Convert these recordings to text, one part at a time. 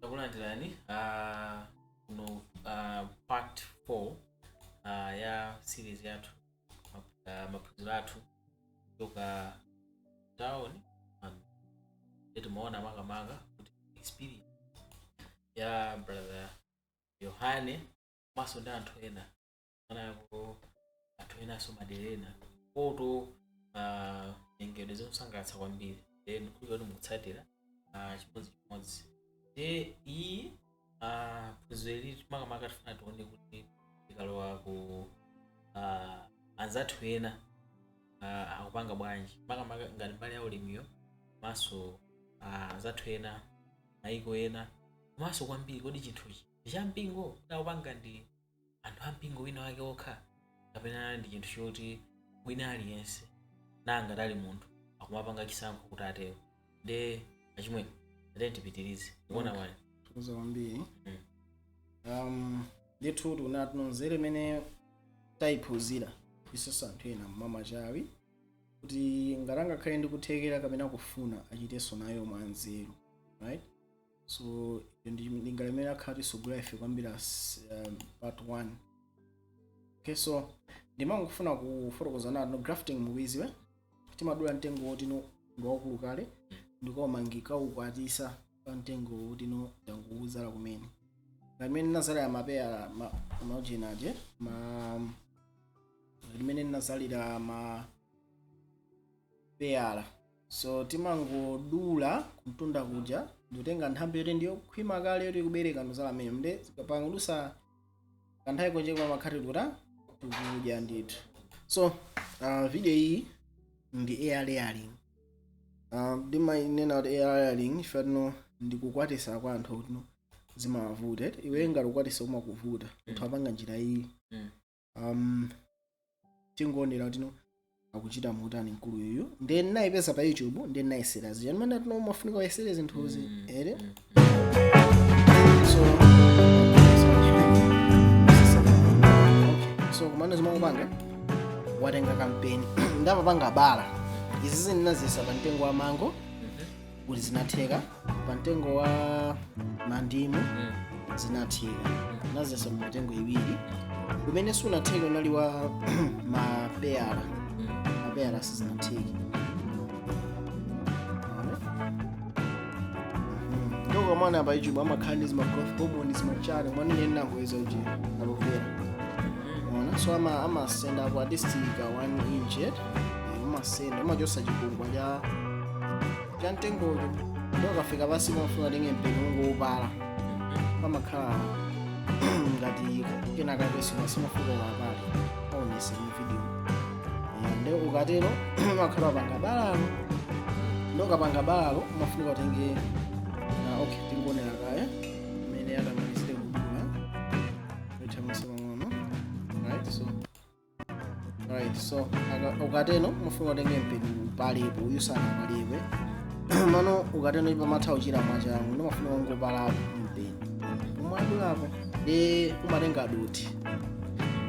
Takulandirani kuno part 4 ya series yathu, maphunziro athu kuchoka town. Timaona makamaka kuti experience ya Brother Yohane komanso ndi anthu ena anako, anthu enanso madera ena poto, nyengedwe zosangalatsa kwambiri. Then kuti mukutsatira chimodzimodzi ndi iyi phunziro ili, makamaka tifuna tione kuti tikalowa ku anzathu ena akupanga bwanji, makamaka ngati mbali ya ulimiyo, komanso anzathu ena maiko ena, komanso kwambiri kodi chinthuchi ndi cha mpingo, kuti akupanga ndi anthu ampingo wina wake okha, kapena ndi chinthu choti wina aliyense nanga ali munthu akumapanga chisankho kuti atero. Nde achimwene, ate tipitirize kuona wani. Tukuza kwambiri. Ndithu tikunati nonzere imene tayiphunzira isenso anthu ena mmamachawi kuti ngati angakhale ndi kuthekera kapena kufuna, achitenso nayo mwanzeru, right? So iyo ndi linga limene akhala tisogolera ife kwambiri as part 1. Okay, so ndimangofuna kufotokoza nato no grafting mukuiziwe, timadula mtengo woti no ndi waukulu kale, ndikaumangika ukwatisa pa mtengo woti no tanguuzala kumene, ngamene nazalira mapeya maujenaje ma limene nazalira mapeyala. So timangodula kumtunda kuja, ndikutenga nthambi yoti ndiyokhwima kale, yoti ikubereka, ndozala amene mde pangodusa kanthawi kochepa makhati tuta tikudya ndithu. So video iyi ndi air layering. Ndimayinena kuti air layering ife tino ndikukwatisa kwa anthu kuti no zimawavuta iwe, ngati kukwatisa kumakuvuta, munthu apanga njira iyi. Tingoonera kuti no akuchita motani mkulu yuyu. Ndiye ndinayipeza pa YouTube, ndiye ndinayesera zija ndimene tino mafunika uyesere zinthuzi ere. So okay, so kumene zimakupanga, watenga kampeni, ndapapanga bala. Izi zindinaziyesa pa mtengo wa mango kuti zinatheka, pa mtengo wa mandimu zinatheka. Naziyesa mu mitengo iwiri. Umene sunatheke unali wa mapeyala. Mapeyala sizinatheke. Ndoko mwana pa YouTube amakhala ndi zima growth hormone, zimachana mwana ine nangoyeza uji aloe vera. Ona, so ama amasenda apo at least ka 1 inch, umasenda, umachosa chikungwa cha mtengocho. Ndo akafika pasi pamafuna tenge mpeni ungoupala, pamakhala ngati kena kakeso pasimafuka ukapale aonese mu video. Nde ukatero umakhala wapanga balalo. Ndo ukapanga balalo umafunika utenge okay, tingonera kaya imene atamalizire kudula ithamase pang'ono, right? So right, so ukateno umafunika utenge mpeni upalepo. Uyu sanapalepe mano. Ukateno ipamatha uchira mwachangu, ndo mafunika ungopalapo mpeni umwadulapo. Ndi umatenga doti,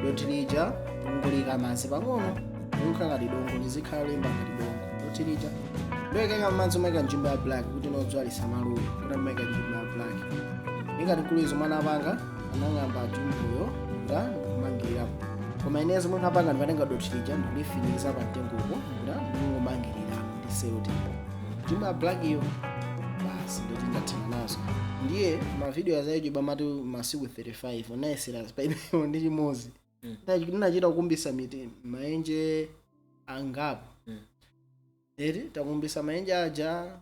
doti lija ungolika madzi pang'ono, likukhala ngati dongo, lizikhala limba ngati dongo doti lija. Ndoyikeka madzi, umayika njumba ya black kuti nodzowa lisamalowe, kuti umayika njumba ya black. Ingati mkuluizo mwana apanga anang'amba jumbuyo ndikuta ndikumangirirapo. Koma inezo munthu apanga, ndimatenga doti lija ndikulifinyikiza pa mtengopo, ndikuta ndikungomangirira ndi sellotape jumba ya black iyo basi. Ndoti ndathana nazo. Ndiye mavideo ya YouTube amati masiku 35, unayesera paimepo ndi chimodzi. Ndinachita kukumbisa miti maenje angapo. Eti takumbisa maenje aja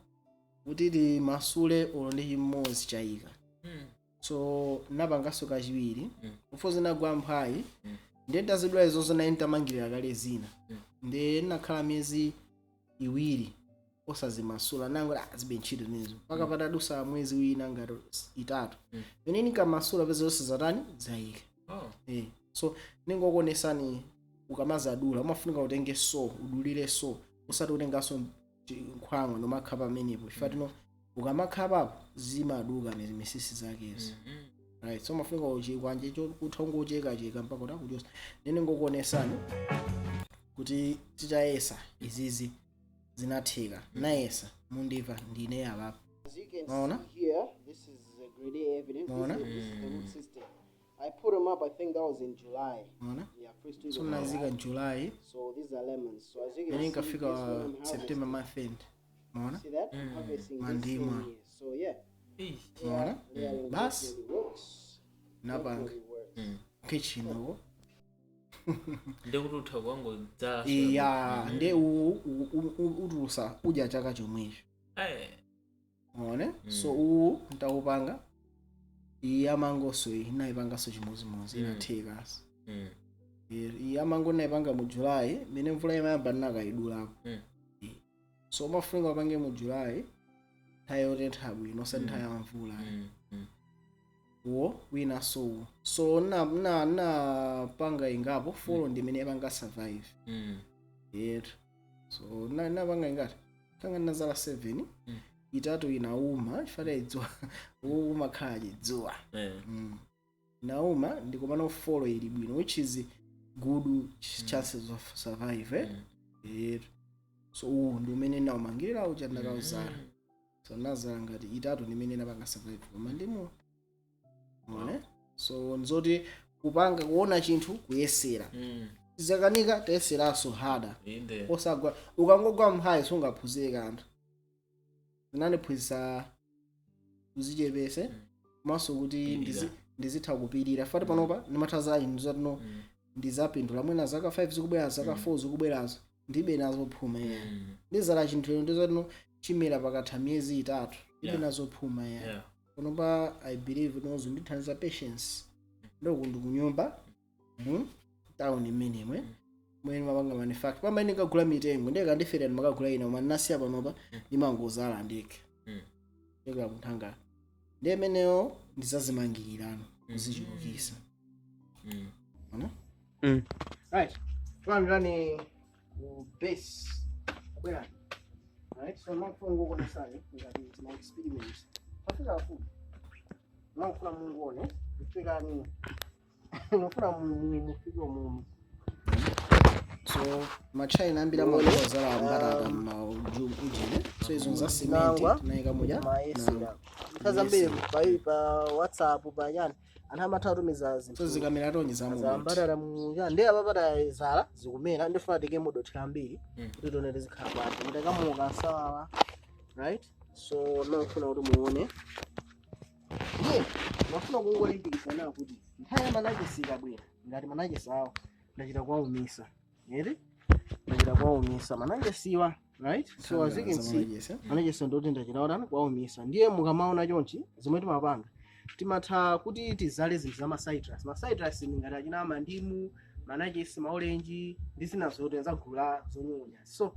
kuti timasule, ulo ndi chimodzi chayika. So napanganso kachiwiri. Kufozi nagwa mphwayi. Ndiye ndazidula izozo, naye ntamangirira kale zina. Ndiye ndinakhala miyezi 2 osazimasula, nango zibe ntchito zimenezo mpaka patadusa mwezi wina ngati 3. Pene ndinkamasula, peza zonse zatani, zayika. Oh. So ningokuonesani, ukamazadula umafunika utenge so udulire, so usati utenganso nkhwangwa nomakha pamenepo, chifukwa tino ukamakha zimaduka misisi zakezo. Right, so umafunika uchikwanje kutha ungochekacheka mpaka utakuchosa. Nene ngokuonesani kuti titayesa izizi zinatheka. Nayesa, mundiva ndine apapo. As you can Maona? see here, this is a I put them up, I think that was in July. Ona. Yeah, first week So of July. nazika July. So these are lemons. So as you can Then see, inkafika this one I'm harvesting. September month end. Ona. See that? I'm harvesting this Mandima. same year. So yeah, Ona. layering Bas. definitely works. Napanga Definitely works. Kitchen uko. Ndekuti utha kuwangodzala. Iya, nde uwu utulusa udya chaka chomwecho. One. So uwu ntaupanga, iyi amangoso iyi inayipanganso chimozimozi, inathekaso. Iyi amango inayipanga mu July, mene mvula imayamba ndinakayidulapo. So umafunika upange mu July, nthawi yotentha bwino, osati nthawi ya mvula. Uwo winanso uwo, so napanga ingapo 4 ndimene yapanga survive. Yetu, so napanga ingati, kanga nazala 7. Itatu inauma chifukwa idzuwa, uwo umakhala chidzuwa. Nauma ndikomano 4 ili bwino, which is good chances of survive, eh? Yetu, so uwu ndi umene naumangirira uja ndakauzala. So nazala ngati itatu ndimene napanga survive, koma ndimo one. So nzoti kupanga, kuona chinthu, kuyesera, zakanika tayeseranso harder. Inde. Osagwa, ukangogwa mhayi sungaphunzire kanthu. Zinandiphunzitsa kuzichepese komanso kuti Kupirira. ndizitha kupirira fati panopa ndimatha za inu zatino ndizapindula mwina zaka 5 zikubwera, zaka 4 zikubwerazo, ndibe nazo phuma ya. Ndizala chinthu lero, ndizatino chimera pakatha miyezi 3, ndibe nazo phuma ya. Panopa I believe nozo ndithandiza patience, ndoku ndikunyumba town imenemwe mwene mapanga manufacture pamene ndikagula mitengo, ndeka ndifera ndimakagula ina, koma ndinasiya. Panopa ndimangozala ndekha. Ndekera kunthanga ndi imeneyo ndizazimangirirano kuzichulukisa. Ona? Right. Tulandirani ku base. Bwerani. Right. So nakufuna ngokuonesani ngati ma experiment. Tafika afupi. Nakufuna munguone. Kufikani. Nofuna mufike mu. So machina ambiri amakozala mbatata ujine, so izo za cement Nangwa. tinayika muja. Mayesera. Nthawi zambiri pa WhatsApp pa yani anthu amatha kutumiza zinthu. So zikamera tonyi za Za mu mbatata mu ndi apa zala zikumera, ndifuna tike mudothi ambiri kuti tione tizikhala bwanji. Mutakamuka nsawawa, right? So ndimafuna kuti muone, ndiye ndimafuna kungolimbikitsa nawo kuti nthawi ya manachesi ikabwera, ngati manachesi awo ndachita kuwaumisa ere, ndachita kuwaumisa manachesiwa, right? So as you can see, manachesi ndoti ndachita kutani, kuwaumisa. Ndiye mukamaona chonchi, zomwe timapanga, timatha kuti tizale zinthu za ma citrus. Ma citrus ndi ngati achina mandimu, manachesi, maolenji ndi zina zote za gulu la zonyonya. So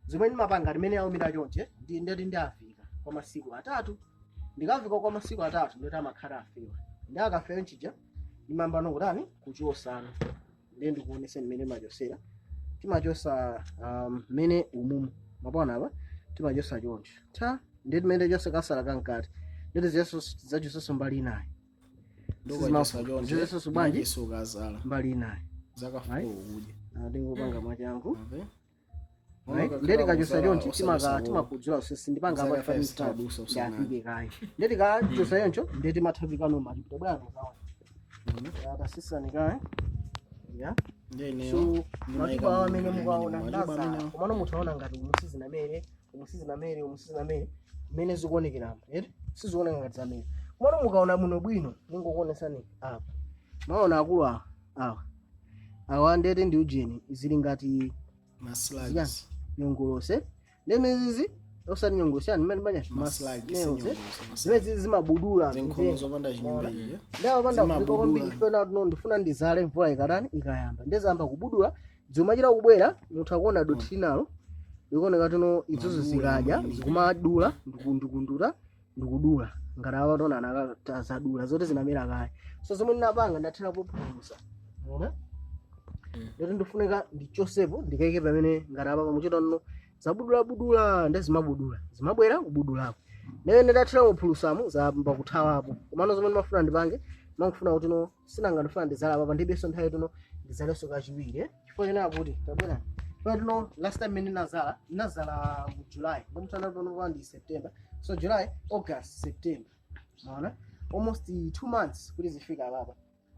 zomwe ndimapanga, limene aumira chonche, ndi ndati ndiafika kwa masiku 3. Ndikafika kwa masiku 3, ndoti amakhala afewa. Ndi akafewa nchija ndimamba kutani, kuchosana. Ndiye ndikuoneseni mmene machosera. Timachosa mmene umumu mapona apa, timachosa choncho ta, ndi timene chose kasala kankati, nditi zachosanso mbali inayi. Zimaso bwanji? Ukazala mbali inayi zaka Right. 4 kudya. Ndingopanga mwachangu. Ave? Right? Ndeti kachosa chonchi timakudzula usisi ndipanga Zaka apa 5 sitadusa usanani. ndafike kayi. Ndeti kachosa choncho, ndeti mathapikano mali bwana zawo atasisani kayi ya. Ndiye ineyo So ndimayika machupa awo amene mukaona machupa ndazala amenewo. komano mutaona ngati umusizinamere, umusizinamere, umusizinamere mmene zikuonekeramo eti sizikuoneka ngati zamere, komano mukaona muno bwino, ningokuonesani apa, maona akulu awa awa awa, ndete ndi ujeni, zili ngati Ma slugs. nyongolose. Ndemezizi osati nyongolose yani mmene banya Ma slugs. snails, zimene zizi zimabudula zinkhono mtengo. zopanda chinyumba iye. Ndawapanda Zimabudula. kuliko kwambiri chifukwa no ndifuna ndizale, mvula ikatani, ikayamba ndizamba kubudula, zimachita kubwera. Mutha kuona dothi linalo likuoneka tino, idzozo Madula zikadya mwini. zikumadula ndikundura ndikudula ngati awa tona anakazadula zote zinamera kale. So zomwe ndinapanga, ndathera pophulusa mona. Ndoti ndifunika ndichosepo ndikaike pamene ngati apa pamuchita nno zabudulabudula, ndezimabudula zimabwera kubudulako. Nene ndathera muphulusamu zamba kuthawapo. Komano zomwe ndimafuna ndipange, mangofuna kuti no sinanga ndifuna ndizala apa, ndibenso nthawi tuno ndizalenso kachiwiri, eh? Chifukwa chena kuti tabwera chifukwa tuno last time mene nazala, nazala mu July, ngomutana pano pa ndi September, so July, August, September, maona almost 2 months kuti zifika apapa.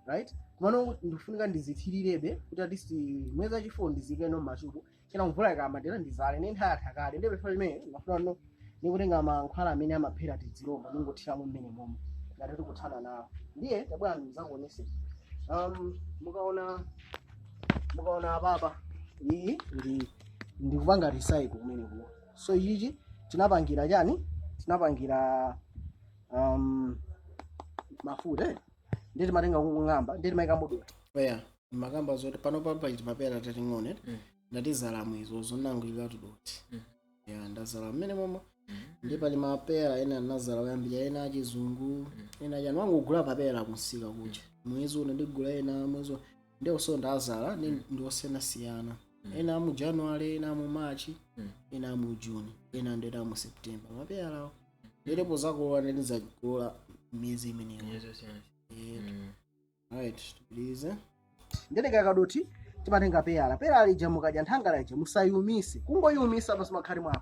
Right, kumano ndikufunika ndizithirirebe kuti at least mwezi wachifo ndizikeno m'machubu, kena mvula ikamatera ndizale ndi nthawi yathakale. Ndiye pefo limene ndimafuna no ndikutenga mankhwala amene amaphera tizilombo, ndingothiramo mmene momwe ngati tikuthana nawo. Ndiye tabwera ndizakuonese. Mukaona apapa, iyi ndi ndikupanga recycle kumene kuno. So ichi tinapangira chani? Tinapangira mafuta, eh? Ndiye timatenga kung'amba, ndiye timayikamo dothi. Oya, makamba zoti pano papa timapera tating'ono. Ndatizala izo zonangwiratu doti. Ya, ndazala mmene momwe. Ndi pali mapera ena ndinazala oyambira, ena achizungu, ena chani. Wangogula papera kunsika kuja mwezi uno, ndigula ena mwezi uno. Ndiwonso ndazala ndi osiyanasiyana, ena mu January, ena mu March, ena mu June, ena ndi ena mu September. Mapera awo ndilipo zakolola, ndizakolola miyezi imeneyo. Miyezi yosiyana. Yeah. Right, tupitirize. Ndiye kadoti timatenga peyala. Peyala lija mukadya nthangala ija musayumise, kungoyumisa pasi makhali mwapo.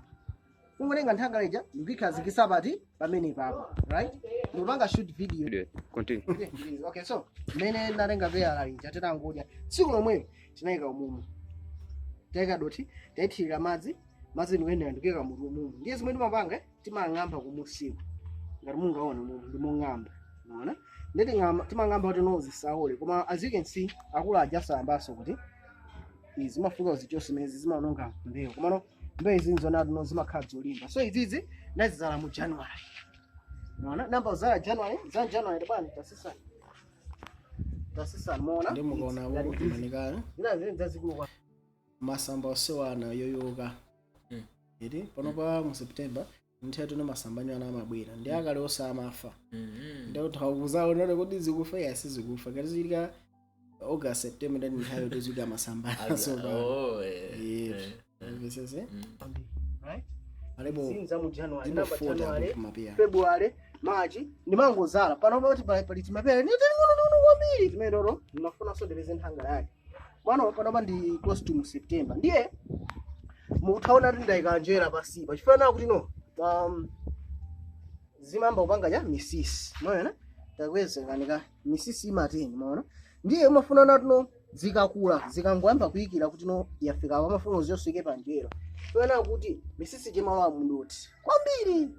Kungotenga nthangala ija ndikuikhazikisa pati pamene papo, right? Ndikupanga shoot video. Video. Continue. Okay, please. Okay, so mmene ndatenga peyala lija, titangodya tsiku lomweyo tinayika umumu, tayika doti, tayithirira madzi, madzi ndikuyendera, ndikuyika mutu umumu. Ndiye zimene timapanga, timang'amba kumusiku. Ngati mungaona mumu ndimong'amba, unaona? Ndiye timang'amba kuti no zisaole. Koma as you can see, akulu aja sayambanso kuti izi zimafuka zichonse zimene zimaononga mbewu. Komano mbewu izi nzona no zimakhala zolimba. So izizi ndazizala mu January, unaona? Namba zala January, za January bwana, tasisani, tasisani, muona? Ndi mukaona Ngati apo izi. manikana Zina zili zazikulu kwa masamba osewana yoyoka. Iti panopa mu September nthawi tino masamba anyana amabwera, ndi akale onse amafa. Ndi uthakuzawo none kuti zikufa, ya, sizikufa. Ngati zichitika August, September, ndani nthawi yoti zika masamba so pa. Oh, eh. Yeah. Mvesese. Right. Alipo. Zini za mu January, Zipo namba 40 apo January, kumapia. February, March ndimangozala. Pano pati pali timapera niting'onoting'ono kwambiri timene toto ndimafunanso ndipeze nthangala yake. Pano panopa ndi close to mu September. Ndiye muthaona kuti ndayika njera pasipa chifana kuti no zimamba kupanga cha misisi, maona? Takwezekanika misisi imateni, maona? Ndiye umafuna natino zikakula, zikangoyamba kuyikira kuti no yafika pamafuna ziyosike panjera, toyena kuti misisi chimalowa mudoti kwambiri.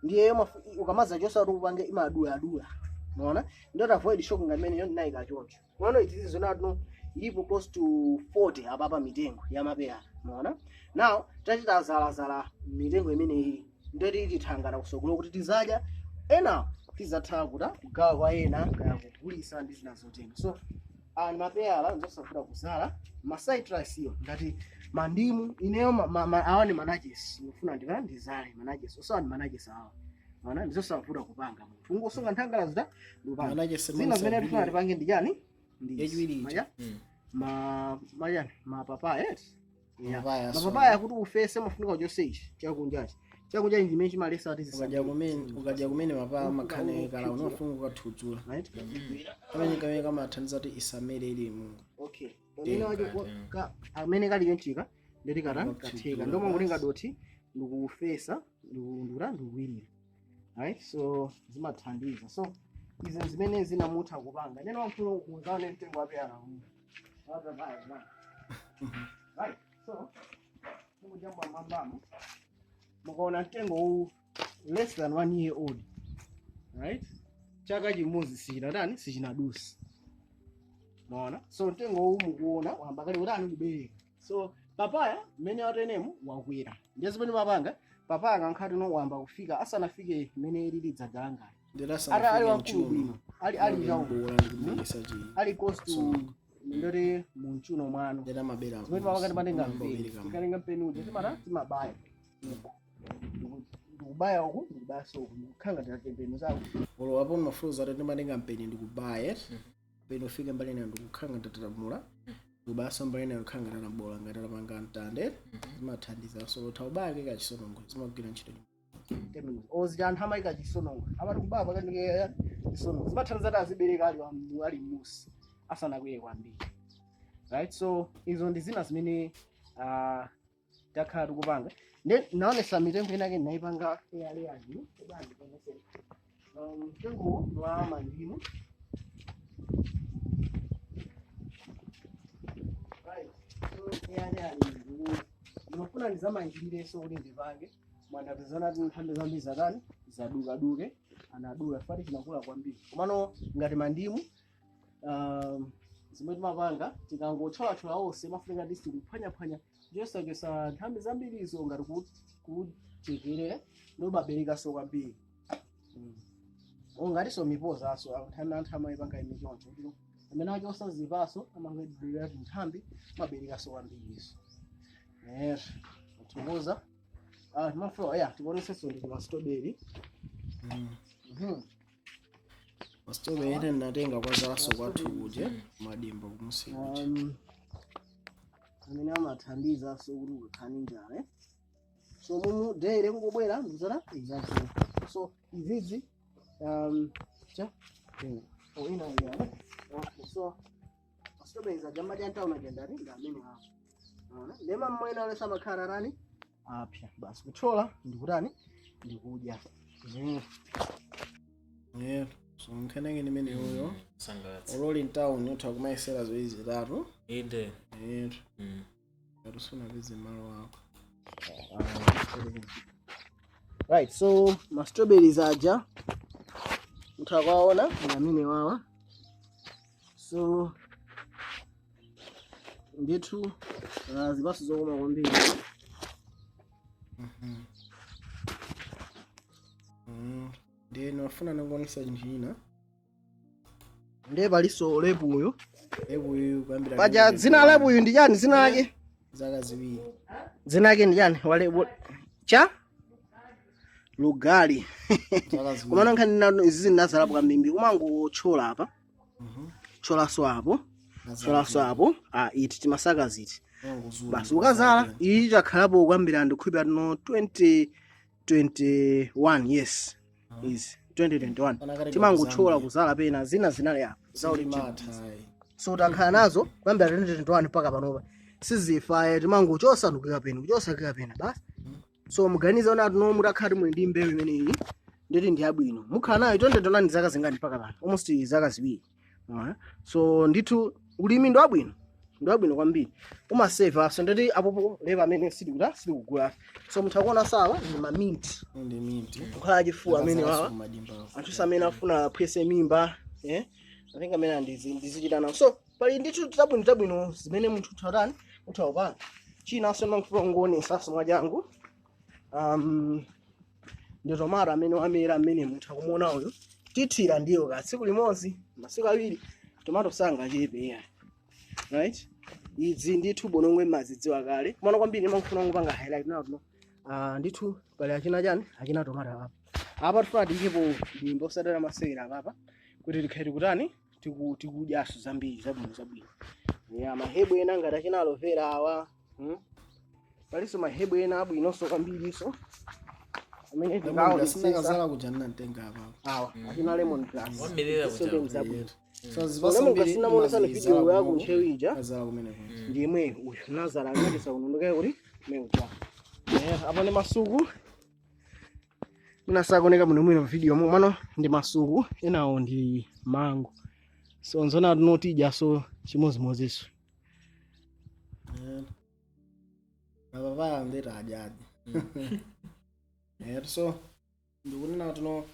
Ndiye ukamaza chosa kuti upange imaduladula, maona? Ndiyo avoid shock ngati imene yo ndinayika choncho. Maona, izizi zonatino ilipo close to 40 apapa mitengo ya mapera, maona? Now tachita zalazala mitengo imeneyi, ndoti tithangana kusogolo kuti tizadya ena, tizatha kuta kugawa kwa ena kaya kugulisa ndi zina zotero. So ni mapeyala nzosavuta kuzala. Ma citrus iyo ngati mandimu, ineyo awa ni manachesi, ndifuna ndika ndizale manachesi osawa ni manachesi awa, maona? Ndizosavuta kupanga, munthu ungosunga nthangala zita ndikupanga. Manachesi. Zina zimene tifuna tipange ndi chani? Ndi Yachiwiri ija. maja ma majani mapapaya, yes, yeah. Mapapaya, so- Mapapaya kuti ufese mafunika uchose ichi chakunjachi, chakunja ichi chimene chimalesa kuti Ukadya kumene mapaya makhane kala unofunga ukathudzula. Right. Kamene kamene kamathandiza kuti isamere ili mu Okay, pamene wacho amene kali chonchika ndeti kata katheka, ndomwe kutenga doti ndikufesa, ndikuundula, ndikuwirira, right? So zimathandiza. So izi zimene zinamutha kupanga nene wamfuna kuuzane mtengo wapeyala uwu, right? So mukujamba mambamo, mukaona mtengo uwu, less than one year old, right? Chaka chimodzi sichinatani, sichinadusi, maona? So mtengo uwu mukuona wamba kale utani kubereka. So papaya mmene watenemu wakwera, ndiye zimene mapanga papaya kankhati no wamba kufika asanafike mmene lili dzanja langali ata ali wamkulu bwino, ali chawo Ndirasanafike ndikubisa chi ali close to ndoti munchuno mwano. Ndera mabera. Zimene pakati matenga mpeni, tikatenga mpeni uja timata timabaya uku, ndikubaya uku, ndikubaya so uku, ndikukhanga ndikatembeno zako. Olowapo mafuza ati ndimatenga mpeni ndikubaya mpeni ufike mbali inayo, ndikukhanga ndatatamula, ndikubayaso mbali inayo, ndikukhanga ndatabola ngati atapanga mtande. Zimathandiza so utha ubaya keka chisonongo zimagwira ntchito. Tembenuza ozita anthu amayika chisonongo amati kubaya pakati chisonongo zimathandiza kuti azibereka ali ali musi asanakwere kwambiri, right? So izo ndi zina zimene takhala tikupanga. Ndi naonesa mitengo inake ndinayipanga eyaleyaji. Mtengo wa mandimu. Ake ali ndimafuna ndizamangirireso kuti ndipange mwandapezana ti nthambi zambiri zatani, zadukaduke, anaduka fati chinakula kwambiri. Komano ngati mandimu, zimene timapanga tikangothyolathyola onse, mafunika ndisi kuphwanyaphwanya, chosachosa nthambi zambirizo ngati kuchekerera, ndobaberekaso kwambiri. Ungatinso mipozaso nthambi anthu amayipanga ime choncho kuti amene achosa zipaso amangedulira nthambi, maberekaso kwambiriso. Thokoza. Ah, maflower ya tikuonesenso ndi ma strawberry. Ma strawberry ene ndinatenga kwa zalaso kwathu kuja madimba kumusi kuja. Amene amathandiza so kuti ukhani njala, eh? So mumu daily kungobwera ndikuzala exactly. So izizi cha oh, ina ya okay. So strawberries ajamba janta unajendari ndi amene hapo. Unaona? Ndema mmwena alesa makhala rani apya basi kuchola ndikutani, ndikudya. Yeah, so nkhenenge ndimene yoyo. Sangalatsa. Ololi mtown utha kumayesera ziwiri zitatu. Inde. Yeah. Ngati usunapeze malo ako. Right, so ma strawberries aja mutakaona ndi amene wawa. So ndithu zipaso zokoma kwambiri. Ndiye ndimafuna ndikuonesa chinthu china. Ndiye palinso lepuyo. Lepuyu kuyambira Paja dzina lepuyu ndi chani dzina lake? Zaka 2. Dzina lake ndi chani walepu cha lugali? Zaka 2. Komano nkhani nano izi zinazalapo kambimbi, kumangothyola apa, thyolaso apo, thyolaso apo. Ah, iti timasaka ziti basi ukazala iyi chakhalapo kuyambira ndikhulupira tino 2021, yes, is 2021. Timangothyola kuzala pena zina zinali apa zaulimi. So takhala nazo kuyambira 2021 mpaka panopa, sizifa. Timangochosa ndikuyika pena, kuchosa kuyika pena basi. So muganiza ona tino mutakhala muli ndi mbewu imeneyi, nditi ndi yabwino, mukhala nayo 2021, zaka zingati mpaka pano? Almost zaka 2. Alright. So ndithu ulimi ndi wabwino, ndi wabwino kwambiri, umaseva. So nditi apopo leva amene sitikuta sitikugula. So mutha kuona sawa ndi ma mint. Ndi mint. Kukhala chifuwa amene wawa, anthu amene afuna aphwese mimba, eh, I think amene ndizichita nawo. So pali ndithu tabwino tabwino zimene munthu uthatani utha kupanga. Chinanso ndimafuna kungoonesa mwachangu, ndi tomato amene wamera amene mutha kumuona uyu. Tithira ndiyo ka tsiku limodzi, masiku 2, tomato sangachepe, yeah. Right, idzi ndithu bonongwe mazidziwa kale. Kumana kwambiri ndimafuna kungopanga highlight nawo tuno. Ndithu pali achina chani, achina tomato apa. Apa tifuna tiyikepo dimba osadala masewera apapa kuti tikhale tikutani, tikudyaso zambiri zabwino zabwino. Yeah, ma herb ena ngati achina aloe vera awa, Palinso ma herb ena abwinonso kwambiriso amene tikaonetsetsa. Sinakazala kuja ndinatenga apapo. Awa achina lemon grass. Wamelera Iso kuja. ndi zabwino. So So lemon grass namuonesa ni video yako ntchewu ija. Azala kumene kuja. Ndi imwe uyu nazala anatisa unondokaye kuti meuja. Eh, apo ndi masuku minasakuoneka muno mwino video mu mano ndi masuku enawo ndi mango. So nzona tinotidya so chimozimozinso. Mapapaya ndeti adyadi. So ndikunena kuti no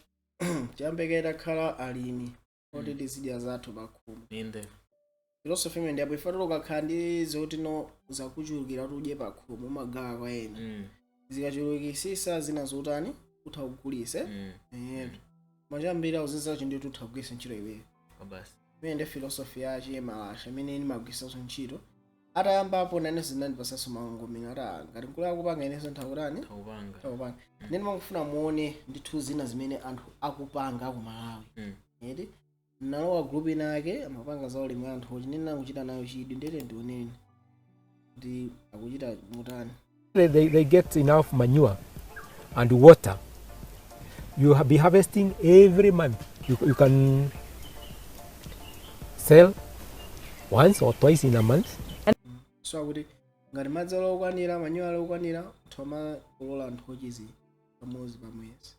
tiyambeke takhala alimi oti tizidya zathu pakhomo. Inde. Philosophy imene ndiyapo ife ukakhala ndi zoti no zakuchulukira kuti udye pakhomo, umagawa kwa ena. Zikachulukisisa zina zotani utha kugulise. Machambira uzizacho ndi utha kugwisa ntchito iweyo. Basi. Imene ndi philosophy yache malasha imene ndimagwisanso ntchito. Atayambapo nanenso zinandipasanso mangomero ati ngati mkulu akupanga inenso nthakutani. Takupanga. Takupanga. Ndine ndimangofuna muone ndithu zina zimene anthu akupanga aku Malawi. Eti nalowa group ina yake amapanga za ulimi anthu oti ndine nakuchita nayo chidwi, ndete ndioneni kuti akuchita mutani. They get enough manure and water. You be harvesting every month. You can sell once or twice in a month. So akuti ngati madzi alokwanira, manure alokwanira, utha kulola anthu ochizi pamodzi pa mwezi.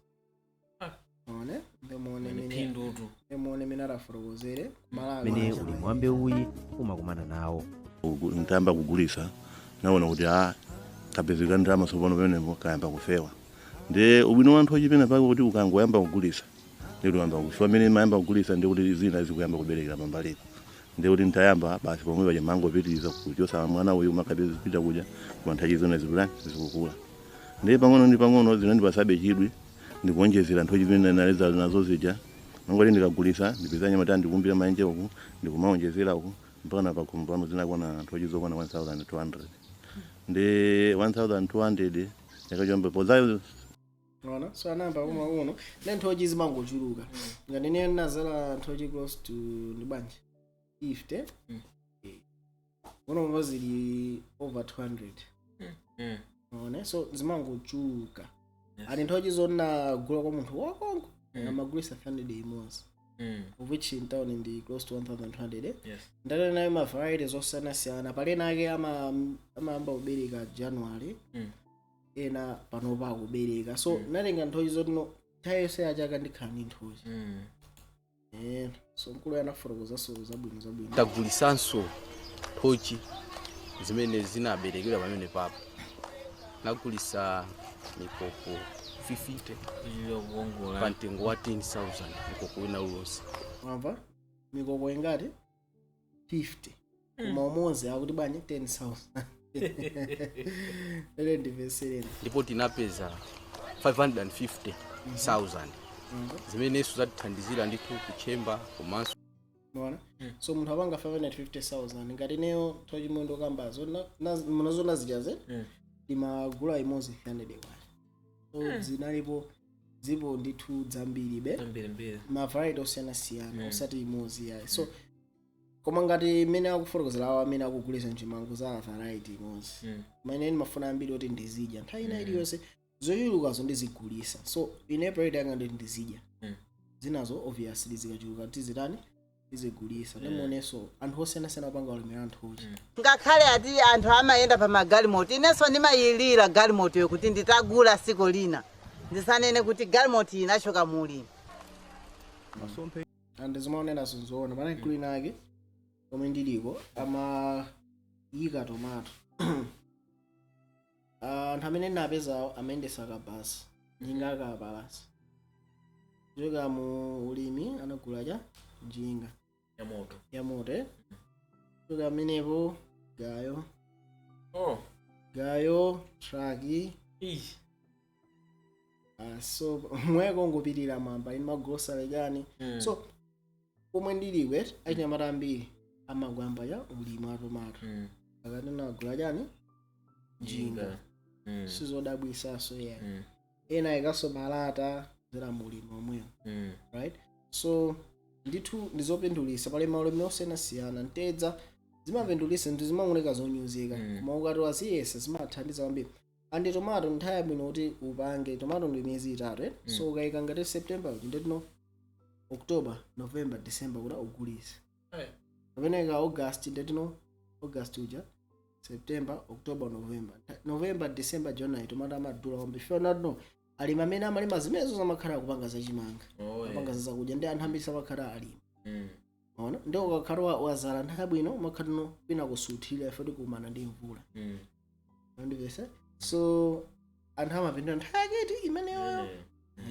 Ah. One ndimuone mene Phindutu. Ndimuone mene adafotokozere Malawi. Mmene ulimi wa mbewuyi umakumana nawo. Ntayamba kugulisa. Naona kuti a kapezeka ndalama tsopano pamenepo kayamba kufewa. Ndi ubwino wa nthochi pena pake kuti ukangoyamba kugulisa, ndikuti uyamba kufa amene mayamba kugulisa, ndikuti zina zikuyamba kuberekera pambalipo. Ndikuti ntayamba basi pomwe paja mangopitiriza kuchosa mwana uyu, makapita kuja koma nthochi zina zikutani, zikukula. Ndi pang'ono ndi pang'ono zinandipasabe chidwi, ndikuonjezera nthochi zimene naleza nazo zija. Mangoti ndikagulisa, ndipeza nyamata, ndikumbira maenje uku, ndikumaonjezera uku, mpaka na pakhomo pano zinakwana nthochi zokwana 1200. Ndi 1200 yakachombe pozayo. Ona, so anayamba koma uno ne nthochi zimangochuluka. Ngati ine nazala nthochi close to ndi bwanji 50. Uno mva zili over 200. One, so zimangochuluka. Ali nthochi zonagula kwa munthu wakonko, amagulisa 300 imodzi, of which in town ndi close to 1200, eh? Yes. Ndale nayo ma varieties osiyanasiyana. Pali ake amayamba kubereka January, ena panopa akubereka. So natenga nthochi zoti no nthawi yonse yachaka ndikhala ndi nthochi. So mkulu anafotokozaso zabwino zabwino. Tagulisanso nthochi zimene zinaberekedwa pamene papo. Nagulisa mikoko 50 Kuchita kukongola. pa mtengo wa 10,000 mkoko wina uliwonse. Wamva, mikoko ingati? 50, koma umodzi akuti bwanji? 10,000. Lero ndimvesereni. Ndipo tinapeza 550,000 zimenenso zatithandizira ndithu kuchemba komanso Mona, so munthu apanga 550,000. Ngati ineyo nthochi mwendo kambazo munazona zichaze, ndimagula imodzi 300 kwacha. So zinalipo, zipo ndithu zambiri be. Mbiri mbiri. Ma variety osiyanasiyana, osati imodzi yayi. So koma ngati mmene akufotokozera awo amene akugulisa mchimango za variety imodzi, mmene ndimafuna ambiri oti ndizidya nthawi ina iliyonse, zochulukazo ndizigulisa. So ine priority yanga ndi ndizidya. Zinazo obviously zikachuluka tizitani? Tizigulisa. Ndimuonenso anthu osiyanasiyana apanga ulemera nthochi. Ngakhale ati anthu amayenda pa magalimoto, inenso ndimayilira galimoto yokuti nditagula siku lina, ndisanene kuti galimoto inachoka mulimi. And zimaonera zinzoona pane mkulu ake omwe ndiliko amayika tomato. Anthu amene ndinapezawo amayendesa kabasi, njinga akapalasi, kuchoka mu ulimi anagula cha njinga Ya moto. Ya moto, eh? Kuchoka amenepo gayo, gayo traki. Ih. So mweko ngopitirira mwamba ini magrosary chani. So pomwe ndilikwe achinyamata ambiri amagwamba cha ulimi wa tomato. Akati nagula chani? Njinga. Sizodabwisaso yeah. Ena ikaso malata zera mulimi omwewo. Right, so ndithu ndizopindulisa. Pali maulimi osiyanasiyana. Ntedza zimapindulisa ndi zimaoneka zonyuzika, koma ukati waziyesa zimathandiza kwambiri. And tomato nthawi yabwino kuti upange tomato ndi miyezi 3, eh? So ukayika ngati September uti ndetino October, November, December kuti ugulise. Kapena ika August, ndetino August uja, September, October, November, November, December, January, tomato amadula kwambiri. Fika no alimi amene amalima zimenezo zamakhala akupanga zachimanga, apanga zakudya, ndi anthu ambiri samakhala alimi. Ona, ndi ukakhala wazala nthawi yabwino, umakhala no kwina kusuthira ife tikumana ndi mvula. Andipese, so anthu amapindula nthawi yaketi imeneyoyo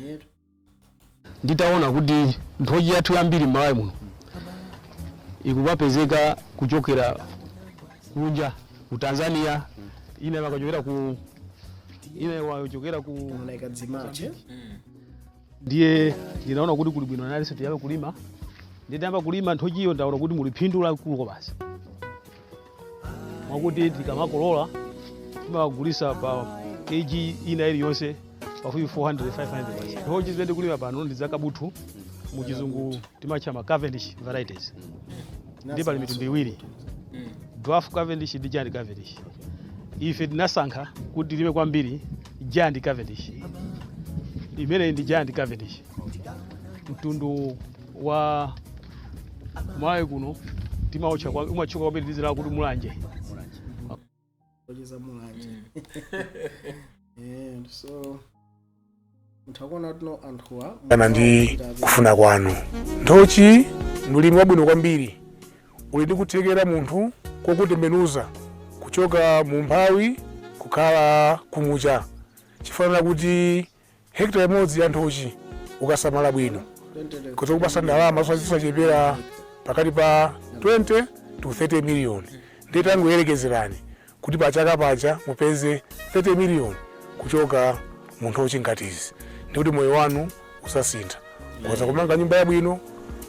yetu. Nditaona kuti nthochi yathu yambiri m'Malawi muno ikupapezeka kuchokera kunja ku Tanzania, ina makachokera ku, ina wachokera ku Ona ikadzimache. Ndiye ndinaona kuti kuli bwino nalinso tiyambe kulima. Nditayamba kulima nthochiyo, ndaona kuti muli phindu lalikulu basi, mwakuti tikamakolola timakagulisa pa kg ina iliyonse pafupi 400 500 basi. Nthochi zimene tikulima pano ndi zakabuthu, muchizungu timatcha ma Cavendish varieties. Ndi pali mitundu iwiri, Dwarf Cavendish ndi Giant Cavendish. Ife tinasankha kuti tilime kwambiri Giant Cavendish. Imeneyi ndi Giant Cavendish, mtundu wa Malawi kuno timautcha umatchuka kwambiri ndizira kuti Mulanje. Kucheza Mulanje. So munthu akuona tino anthuwa Kana ndi kufuna kwanu, nthochi ndi ulimi wabwino kwambiri, uli ndi kuthekera munthu kokutembenuza. Kuchoka mu mphawi kukhala kumucha, chifanana kuti hekta imodzi ya nthochi ukasamala bwino kuti kupasa ndalama zosachepera pakati pa 20 to 30 million. Ndiye tangoyerekezerani kuti pachaka paja mupeze 30 million kuchoka mu nthochi ngatizi, ndikuti moyo wanu usasintha. Kuza kumanga nyumba yabwino,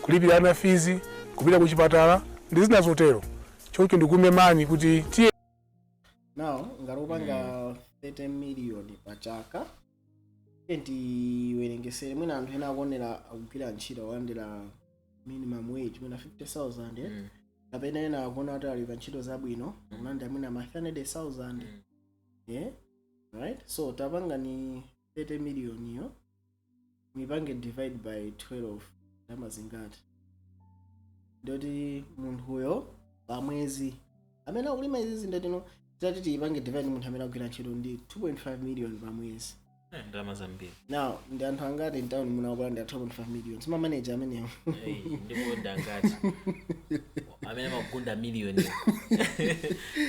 kulipira ana fees, kupita kuchipatala ndi zina zotero. Choncho ndikumemani kuti tiye. Now ngati upanga 30 million pachaka, tiwerengesere, mwina anthu ena akuonera akugwira ntchito, akulandira minimum wage mwina 50,000, eh? Kapena ena akuona kuti ali pa ntchito zabwino, akulandira mwina ma 300,000, yeah, right? So tapanga ni 30 million iyo, muipange divide by 12, ndalama zingati? Ndoti munthuyo pamwezi amene akulima izizi, ndotino titati tiyipange divide munthu amene akugwira ntchito ndi 2.5 million pamwezi. Ndalama zambiri. Now ndi anthu angati mtown muno akulandira 2.5 million? Sima manager amenewo. Ndipo ndangati amene amagunda miliyoni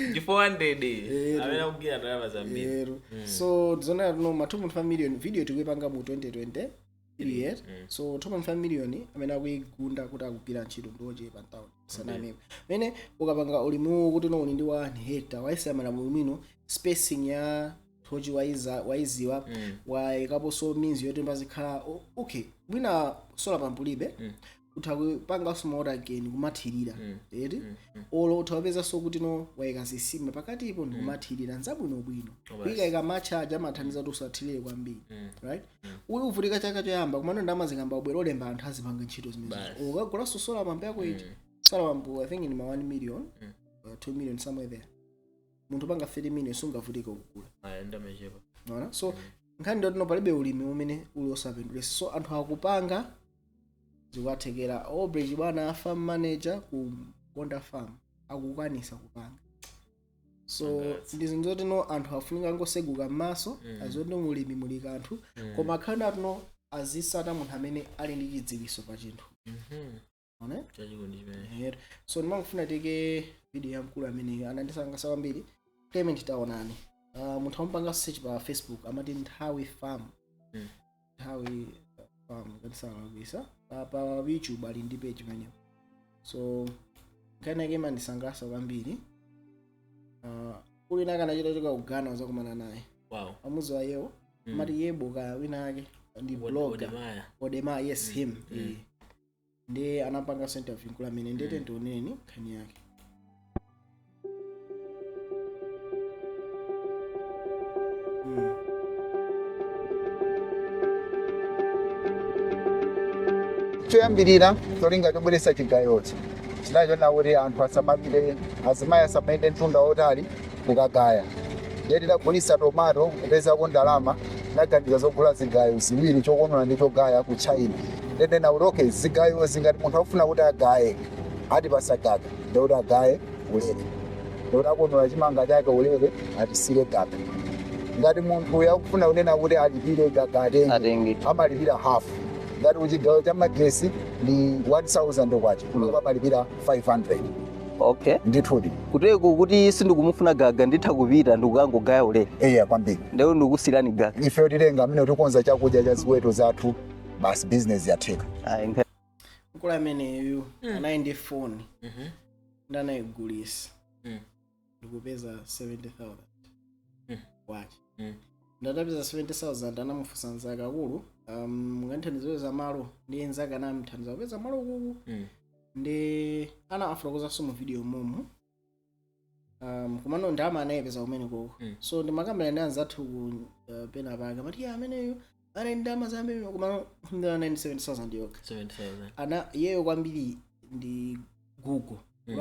ndi 400 amene akugwira ndalama zambiri. Ero. So tizonera tuno ma 2.5 million, video tikuipanga mu 2020 period. So 2.5 million amene akuigunda kuti akugwira ntchito ndiochepa mtown sanameko. Mene ukapanga ulimiwo kuti no uli ndi 1 hectare, waisamala bwino, spacing ya nthochi waiza waiziwa, waikaponso means yoti pazikhala okay, mwina solar pump ulibe, utha kupanganso ma water gain kumathirira, eti? Olo utha kupezanso kuti no wayika zisima pakatipo ndikumathirira, nzabwinobwino. Oh, basi. Kuyikayika machaja amathandiza kuti usathirire kwambiri, right? Uli uvutika chaka choyamba, kumano ndalama zikamba ubwera, olemba anthu azipanga ntchito zimenezo. Basi. Ukagulanso solar pump yako iji, solar pump I think ni ma 1 million, 2 million, somewhere there. Munthu panga 30 million sungavutika kugula. Aya, ndamachepa. Naona so nkhani ndotino palibe ulimi umene uli osapindulitsa. So anthu akupanga, zikuwathekera. Obridge bwana, farm manager ku Gonda Farm, akukwanisa kupanga. So Congrats. ndi zinthu zotino anthu afunika angoseguka m'maso, azoti mulimi muli kanthu, koma akhale atino azisata munthu amene ali ndi chidziwitso pa chinthu. One. Chachikondi chimene. Ero. So ndimangofuna tike video ya mkulu ameneyo, anandisangalatsa kwambiri. Clement, taonani, munthu amupanga search pa Facebook amati Nthawi Farm. Nthawi Farm katisalakwisa pa YouTube ali ndi page pamenepo. So nkhani yake imandisangalatsa kwambiri. Uli nake anachita choka ku Ghana uzakumana naye. Amuzi yewo, amati yebo kaya wina ake ndi blogger. Odemaya. Odema, yes, him. Eh. Ndi anapanga interview mkulu amene ndete ndioneni nkhani yake. Choyambirira, cholinga chobweretsa chigayochi chinachona kuti anthu asamapite, azimayi asamayende mtunda wotali kukagaya. Ndiye tidagulitsa tomato kupezako ndalama, naganiza zogula zigayo ziwiri, chokonola ndi chogaya, ku China. Ndendena kuti okay, zigayo zingati munthu akufuna kuti agaye, atipasa gaga, ndikuti agaye ulere, ndikuti akonola chimanga chake ulere, atisire gaga. Ngati munthu yakufuna kunena kuti alipire gaga atenge, amalipira half. Ngati kuchigayo cha magesi ni 1000 kwacha, kuno amalipira 500. Ndithudi. Kuteko kuti sindikumufuna gaga, nditha kupita ndikukangogaya ulere. Eya, kwambiri. Ndiye ndikusirani gaga. Ife tilenga amene tikukonza chakudya cha ziweto zathu, basi, business yatheka. Mkulu ameneyu anali ndi foni, ndi anayigulisa ndikupeza 70,000 kwacha. Ndatapeza 70,000, anamufunsa nzake, "Akulu, mungandithandize malo?" Ndi nzake anamuthandiza kupeza malo kuku. Ndi ana afotokozanso mu video momo, kumano ndalama anayipeza kumene koko. So ndimakambira ndi anzathu ku pena pake, amati ya ameneyo anali ndalama zambiri, kumano ndi 97,000 yokha. 70,000. Ana iyeyo kwambiri ndi Google,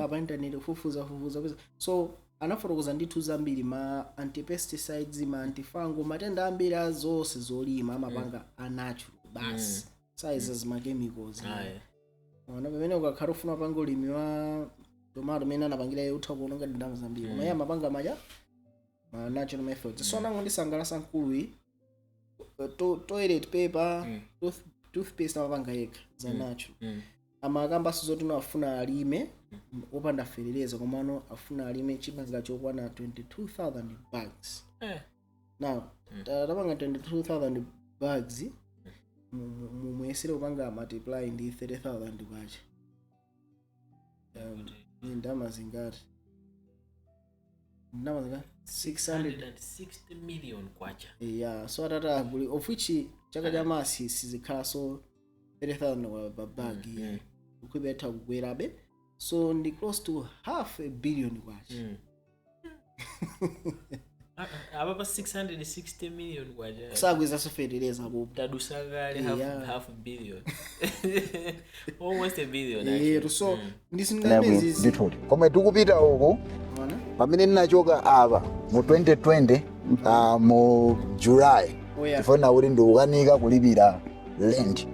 pa internet kufufuza fufuza kupeza. So anafotokoza ndithu zambiri, ma antipesticides, ma antifungal, matenda ambiri a zonse zolima amapanga a natural basi, saiza zima chemicals. Ayi. Ona pamene ukakhala ufuna panga ulimi wa tomato mene anapangira iye, utha kuononga ndalama zambiri, koma iye amapanga maja ma natural methods. So anangondisangalatsa mkuluyi, toilet paper, toothpaste amapanga yekha za natural. Amakambaso zoti no afuna alime opanda fetereza, komano afuna alime chimanga chokwana 22,000 bags. Now tapanga 22,000 bags, muyesere kupanga multiply ndi 30,000 kwacha, ni ndalama zingati? Ndalama zingati? 600 660 million kwacha. Yeah, so atata aguli, of which chaka cha masi sizikhala so 30,000 kwa pa bag, ukwibe atha kukwerabe, so ndi close to half a billion kwacha. Ah, ah, apa pa 660 million kwacha Sagwizaso fetereza popo. Tadusa kale half, half billion, almost a billion actually. So ndi zinthu Ndithudi, komwe tikupita uku, pamene ndinachoka apa mu 2020, mu July, chifukwa kuti ndikukanika kulipira rent,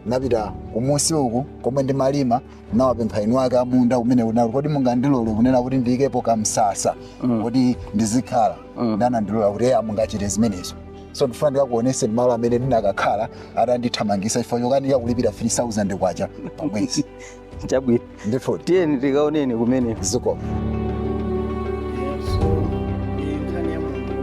napita kumusi uku komwe ndimalima, nawapempha inu ake amunda kumene kunali, kodi mungandilole kunena kuti ndiyikepo kamsasa kuti ndizikhala? Ndanandilola kuti eya, mungachite zimenezo. So ndifuna ndikakuoneseni malo amene ndinakakhala atandithamangisa chifukwa chokanika kulipira 3000 kwacha pamwezi. Chabwino. Ndithudi. Tiyeni tikaoneni kumene. Zikomo. So ndi nkhani ya munthu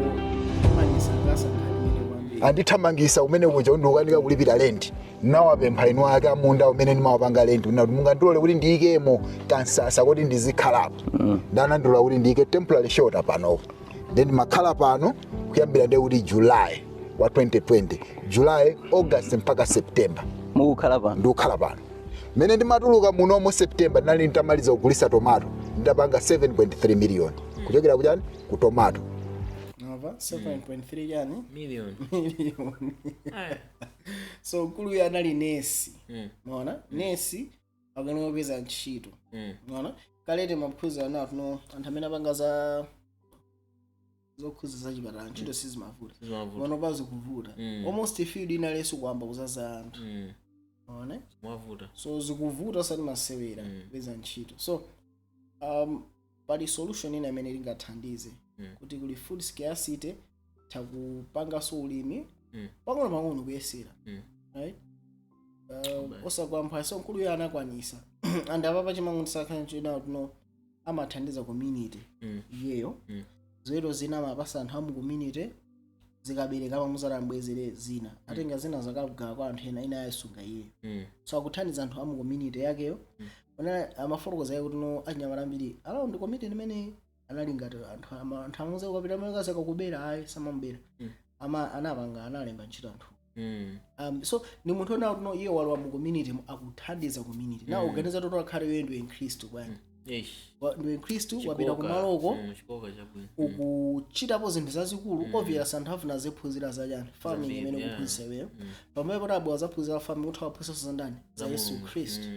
imanisangasa nkhani imene kwambiri. Andithamangisa kumene kuja kuti ndikukanika kulipira rent, nawapempha inu ake amunda umene ndimawapanga rent kuti mungandilole kuti ndiyikemo kansasa kuti ndizikhalapo? Ndanandilola kuti ndiyike temporary shelter panopo. Then ndimakhala pano kuyambira ndiye kuti July wa 2020, July, August mpaka September. Mukukhala pano? Ndikukhala pano. Mmene ndimatuluka munomo September, ndinali nditamaliza kugulisa tomato, nditapanga 7.3 million kuchokera kuchani, ku tomato. Nova 7.3 chani? Million. Million. So mkuluyu anali nesi. Maona, nesi akuyenera kupeza ntchito. Maona, kalete maphunziro anawo tuno, anthu amene apanga za zokhuza zachipatala, ntchito sizimavuta. Sizimavuta. Maona, pazikuvuta. Almost field inalenso kuyamba kuzaza anthu. Maona. Mwavuta. So zikuvuta, osati masewera, kupeza ntchito. So pali solution ina imene lingathandize kuti kuli food scarcity, takupanganso ulimi pang'ono pang'ono, kuyesera, right? Osagwa so mkulu uyo anakwanisa, and apapa chimang'onisakhanchinawo tuno amathandiza community iyeyo. Ziweto zina amapasa anthu amu community, zikabereka amamuzala ambwezere zina, atenga zina zakagawa kwa anthu ena, ina ayisunga iyeyo. So akuthandiza anthu amu community yakeyo. Ona amafotokoza yake kuti no, anyamata ambiri around community imene anali ngati anthu anthu amuze ukapita mwekazi akakubera, ayi, samamubera. Ama anapanga analemba ntchito anthu. So ni munthu ona kuti no, iye walowa mu community, akuthandiza community na uganiza toto akhale iye ndiwe mkhristu bwanji. Eish. Ndiwe mkhristu, wapita Chikoka. kumaloko, Chikoka chabwino. ukuchitapo zinthu zazikulu. Obvious anthu afuna ziphunzira zachani? Farming. Zambiri, Imene kuphunzitsa iweyo, pamene poti abwa zaphunzira farming, utha waphunzitsa zandani? Za Yesu Khristu,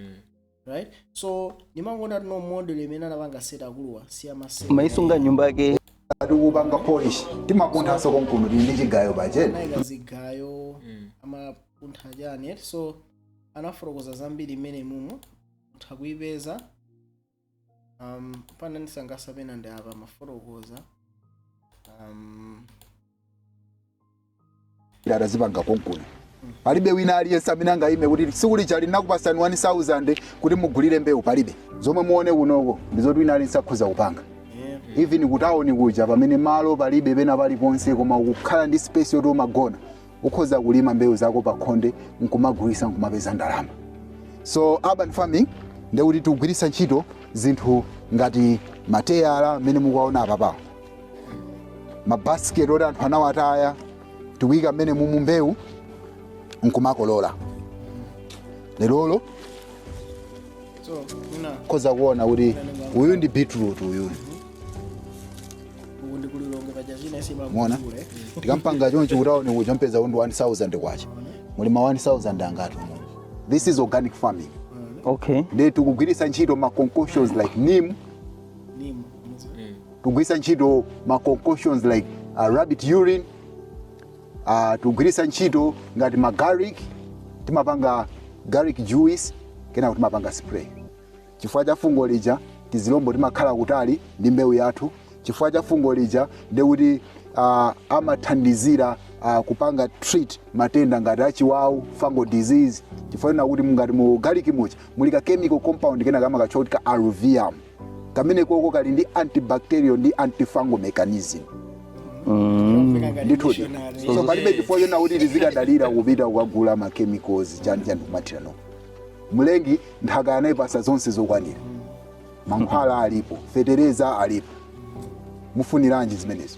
right? So nimangoona tino model imene anapanga set akuluwa siyamasewera. Maisunga nyumba yake. Tikupanga polish, timakunthanso konkuno, tili ndi chigayo pachene. Anayika zigayo, amapuntha chani. So anafotokoza zambiri imene mumo utha kuipeza. Pana ndisangasa pena ndi apa mafotokoza. Atazipanga konkuno, palibe wina aliyense amene angayime kuti tsiku lija linakupasani 1000 kuti mugulire mbewu, palibe. Zomwe muone kunoko ndizoti wina aliyense akhoza kupanga, even kutawuni kuja pamene malo palibe pena paliponse, koma ukukhala ndi space yoti umagona, ukhoza kulima mbewu zako pakhonde nkumagulisa nkumapeza ndalama. So urban farming ndekuti tikugwiritsa ntchito zinthu ngati mateyala amene mukuwaona apapawo, mabasiketi oti anthu anawataya, tikuyika mmene mumu mbewu nkumakolola lerolo. So mina Khoza kuona kuti uyu ndi beetroot uyu. Uku ndikulilonge paja china Muona? isimagule. Tikampanga chonchi kutaoni kuja mpeza undi 1000 kwacha, mulima 1000 angati umu. This is organic farming. Ndi tikugwiritsa ntchito ma concoctions like neem, Neem. tikugwiritsa ntchito ma concoctions like rabbit urine, tikugwiritsa ntchito ngati ma garlic, timapanga garlic juice, kenako timapanga spray. Chifukwa cha fungo lija, tizilombo timakhala kutali ndi mbewu yathu. Chifukwa cha fungo lija, ndekuti amathandizira. kupanga treat matenda ngati achiwawu, fungal disease, chifukwa kuti ngati mu garlic mucha muli ka chemical compound kena kama kachoti ka alluvium, kamene koko kali ndi antibacterial ndi antifungal mechanism. Ndithudi, so palibe chifukwa chona kuti tizikadalira kupita kukagula ma chemicals chani chani kumathira. No, mlengi nthaka anayipasa zonse zokwanira, mankhwala alipo, fetereza alipo, mufuniranji zimenezo?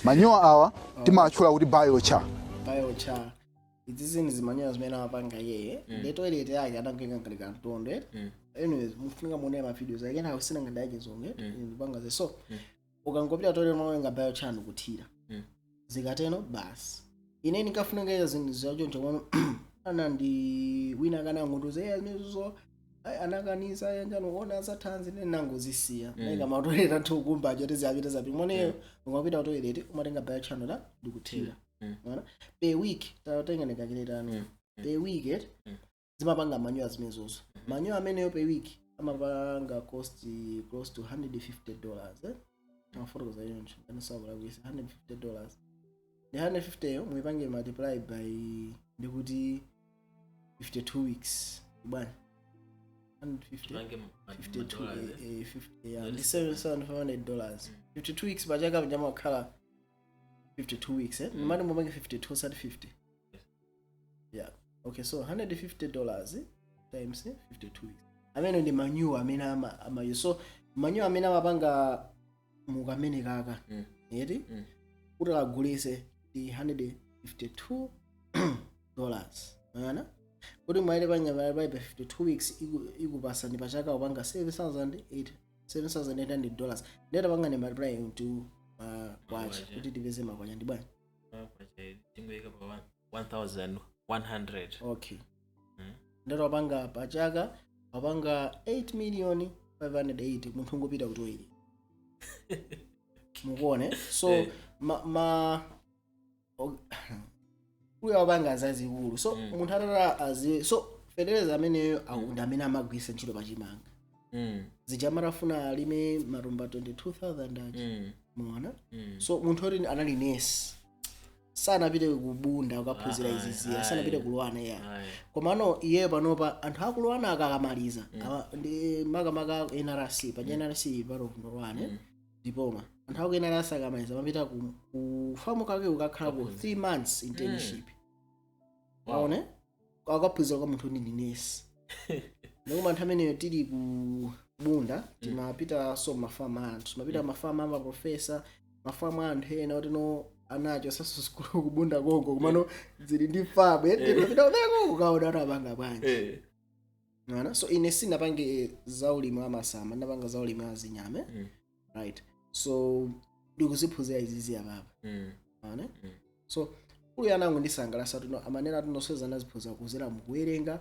Manyowa awa timatchula kuti biochar. Biochar, izi zini zimanyowa zimene amapanga yeye. Ndi toilet yake adangoika ngati kantondo. Anyways, mufunika muone ma videos ake nawo, sina ngati achizungu ndipanga ze. So ukangopita toilet mwawenga biochar ndikuthira, zikateno basi. Ine ndinkafunika izo zinthu zachoncho kono ana ndi wina akanangotoza iye zimenezo anakaniza yanjani kuona zathanzi, ine nangozisiya. Naika ma toilet athu kumba acho tizapita zapi moneyo. Ukapita toilet umatenga biochar la ndikuthira. Unaona? Per week tatenga ndikachiletano per week it zimapanga manyowa zimenezozo. Manyowa ameneyo per week amapanga cost close to $150, eh? Amafotokoza yoncho kanisakulakwisa, $150. Ndi 150 yo muipange multiply by ndikuti 52 weeks bwana, 150 Tipange 52 ma dollars, eh? Eh, 50, yeah, ndi $7,500, 52 weeks pachaka pajamakhala 52 weeks, eh? Nimati mupange 52 sati 50, yeah. Okay, so $150 times 52 weeks, amene ndi manure amene ama so manure amene amapanga mukamene kaka eti kuti akagulise ndi $152 ana kuti mwaile panyama pa 52 weeks ikupasani pachaka kupanga 7800 $7,800. Ndeta panga ni multiply into makwacha Makwacha. kuti tipeze makwacha ndi bwanji? Makwacha tingoyika pa 1100. Okay. Ndeta wapanga pachaka wapanga 8 million 580, munthu ungopita ku toilet, mukuone. So ma uyo wapanga zazikulu, so munthu atata aziwe. So fetereza ameneyo ndi amene amagwisa ntchito pachimanga zija amatafuna alime matumba 22,000 aja. Muona? So munthu oti anali nesi sanapite kubunda kukaphunzira izi ziya, sanapite kulowana ya. Komano iye panopa anthu akulowana akakamaliza ndi makamaka NRC paja, NRC pano kulowane diploma, anthu aku NRC akamaliza amapita ku famu kake kukakhala ku 3 months internship. Waone, akaphunzira kwa munthu ndi nesi. Ndikoma anthu ameneyo tili ku Bunda timapita, so mafamu anthu timapita, mafamu ama professor, mafamu anthu ena kuti no anacho saso sukulu kubunda konko, kumano zili ndi famu, timapita kumeko kukaona kuti apanga bwanji. Mwana, so ine sinapange zaulimi wa masamba, ndapanga zaulimi wa zinyama. Right, so ndikuziphunzira izizi apapa. Ane so uyu anango ndisangalasa tuno amanena tunosweza anaziphunzira kuzera mukuwerenga,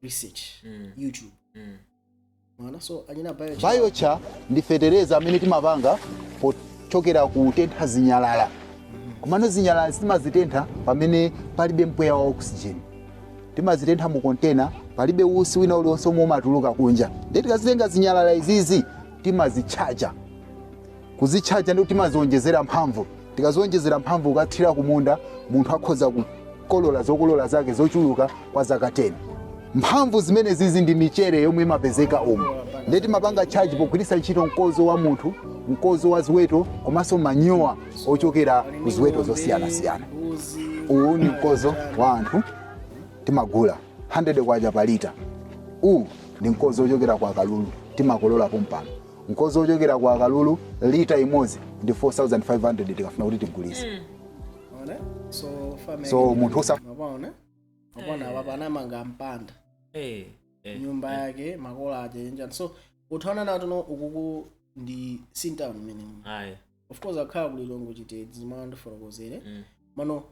research, YouTube. Mwana, so anyina biochar. Biochar ndi fetereza amene timapanga pochokera kutentha zinyalala. Komano zinyalala timazitentha pamene palibe mpweya wa oxygen, timazitentha mu container, palibe usi wina uliwonse omwe umatuluka kunja. Ndiye tikazitenga zinyalala izizi timazitchaja, kuzitchaja ndi timazionjezera mphamvu. Tikazionjezera mphamvu ukathira kumunda, munthu akhoza kukolola zokolola zake zochuluka kwa zaka 10. Mphamvu zimene zizi ndi michere yomwe imapezeka umu. Ndiye timapanga charge pogwiritsa ntchito mkodzo wa munthu, mkodzo wa ziweto, komanso manyowa ochokera ku ziweto zosiyanasiyana. Uwu ni mkodzo wa anthu, timagula 100 kwacha pa lita. Uwu ndi mkodzo ochokera kwa kalulu, timakolola pompano. Mkodzo ochokera kwa kalulu lita imodzi ndi 4500 tikafuna kuti tigulise. Ona, so farm So, yake munthu mapona mapona apa anamanga mpanda nyumba yake, makola aja njani. So uthaona nato no ukuku ndi sintown imene. Of course akhala kulilongo Chitedzi mwana ndifotokozere. Mano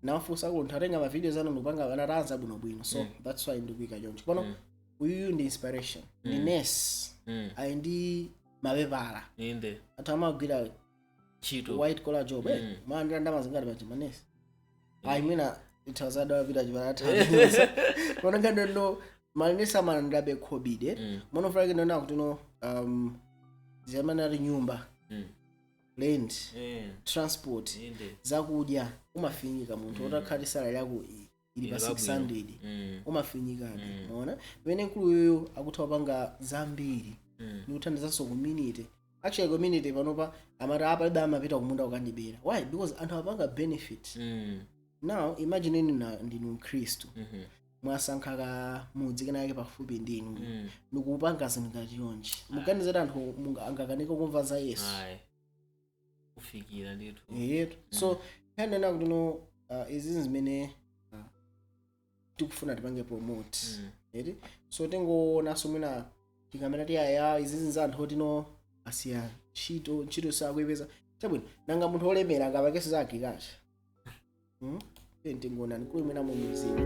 nafunsa kuti atenga ma videos anu ndikupanga anatanza bwinobwino, so that's why ndikuyika choncho pano. Uyuyu ndi inspiration, ndi nurse, ali ndi mapepala. Anthu amagwira ntchito white collar job, eh. Malandira ndalama zingati paja manesi? Ayi, mwina ithawa pita chipatala pano ngati no manesi amalandirabe khobide. Monofuna ndona kuti no zimene ali nyumba. Rent, transport, Inde. zakudya, umafinyika munthu. Utakhala salary yako ili pa Ili pabwino. 600, umafinyikabe. Maona pamene mkuluyoyo akutha kupanga zambiri ndikuthandizanso community. Actually, community panopa amati apalibe amapita kumunda kukandibera. Why? Because anthu apanga benefit. Now imagine inu ndinu Mkhristu, mwasankha ka mudzi kenake pafupi ndinu, ndikupanga zinthu ngati chonchi, muganiza kuti anthu angakanika kumva za Yesu? Ayi, kufikira ndithu. Yetu. So nkhani kuti no, izi zimene tikufuna tipange promote, eti? So tingoonanso mwina tikamena ti aya izizi za anthu otino asiya ntchito, ntchito sakuyipeza chabwino. Nanga munthu olemera angapangenso za agriculture? Hmm? Tingoonani kuli mwina mu muzima.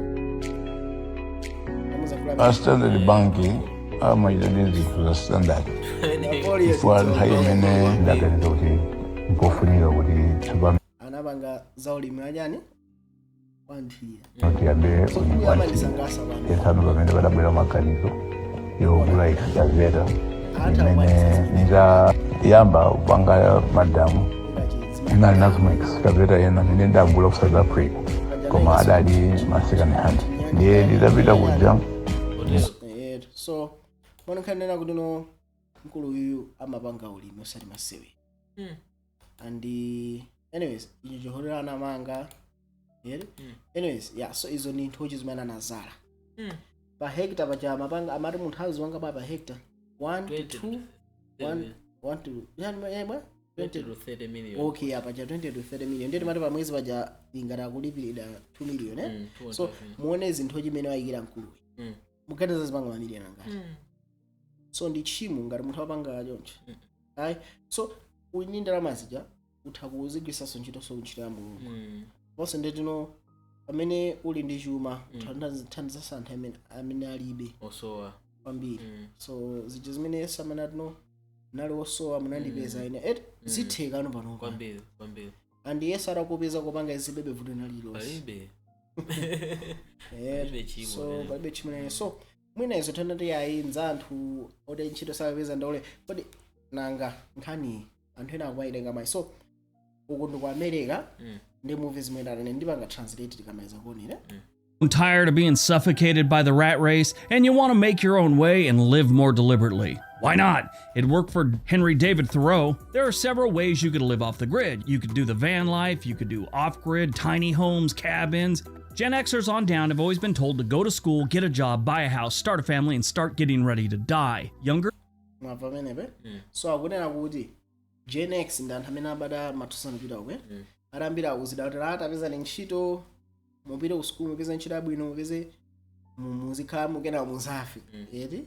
A Standard Bank amachita ndi zinthu za standard, chifukwa nthawi imene ndaganiza kuti nkofunika kuti tsopano anapanga za ulimi wachani, wanthirira. Tiyambe So ulimi kuya wa amandisangasa pano. Tsopano pamene padabwera maganizo yogula excavator, imene nitayamba kupanga madamu, inali nazo ma excavator ena amene ndagula ku South Africa, koma adali ma second hand. Ndiye nditapita kuja Yetu. So mono nkhani kuti no, mkulu uyu amapanga ulimi osati masewera. And anyways, icho chihotera anamanga yeri. Anyways, yeah, so izo ndi nthochi zimene anazala pa hectare paja amapanga, amati munthu azipanga pa hectare 1 to 2, 1 1 to yani yemwe. 20 to 30 million. Okay, apa ja 20 to 30 million, ndiye timati pa mwezi paja ingati akulipirira 2 million, eh? 2.5 So million. muone zinthu chimene wayikira mkuluyu, muganiza zipanga mamiliyoni angati? So ndi tchimo ngati munthu apanga choncho? Ayi. So uli ndi ndalama zija, utha kuzigwiritsanso ntchito, so ntchito ya Mulungu. Ponse ndetino pamene uli ndi chuma, uthandizanso anthu amene alibe osowa kwambiri. So zija zimene Yesu amene atino nali osowa, munandipeza ine, et zitheka ano panopa. Kwambiri, kwambiri. And Yesu atakupeza kopanga izibebe, vuto nalilonse. Palibe. Palibe chimo, So eh. palibe chimo nene. So mwina izo thanati ayi nza anthu oti ntchito sakapeza ndaule kodi. Nanga nkhani anthu ena akumayitenga mayi. So uku ndi ku America, ndi movie zimene atene ndipanga translate tikamaliza kuonera. Tired of being suffocated by the rat race and you want to make your own way and live more deliberately? Why not? It worked for Henry David Thoreau. There are several ways you could live off the grid. You could do the van life, you could do off grid, tiny homes, cabins. Gen Xers on down have always been told to go to school, get a job, buy a house, start a family, and start getting ready to die. Younger Mwamva pamenepe? So akunena kuti Gen X ndi anthu amene abada mathusano pita ukwe, atambira akuzida kuti atapezani ntchito, mupite ku sukulu, mupeze ntchito yabwino, mupeze muzikhala mukena muzafe, eti?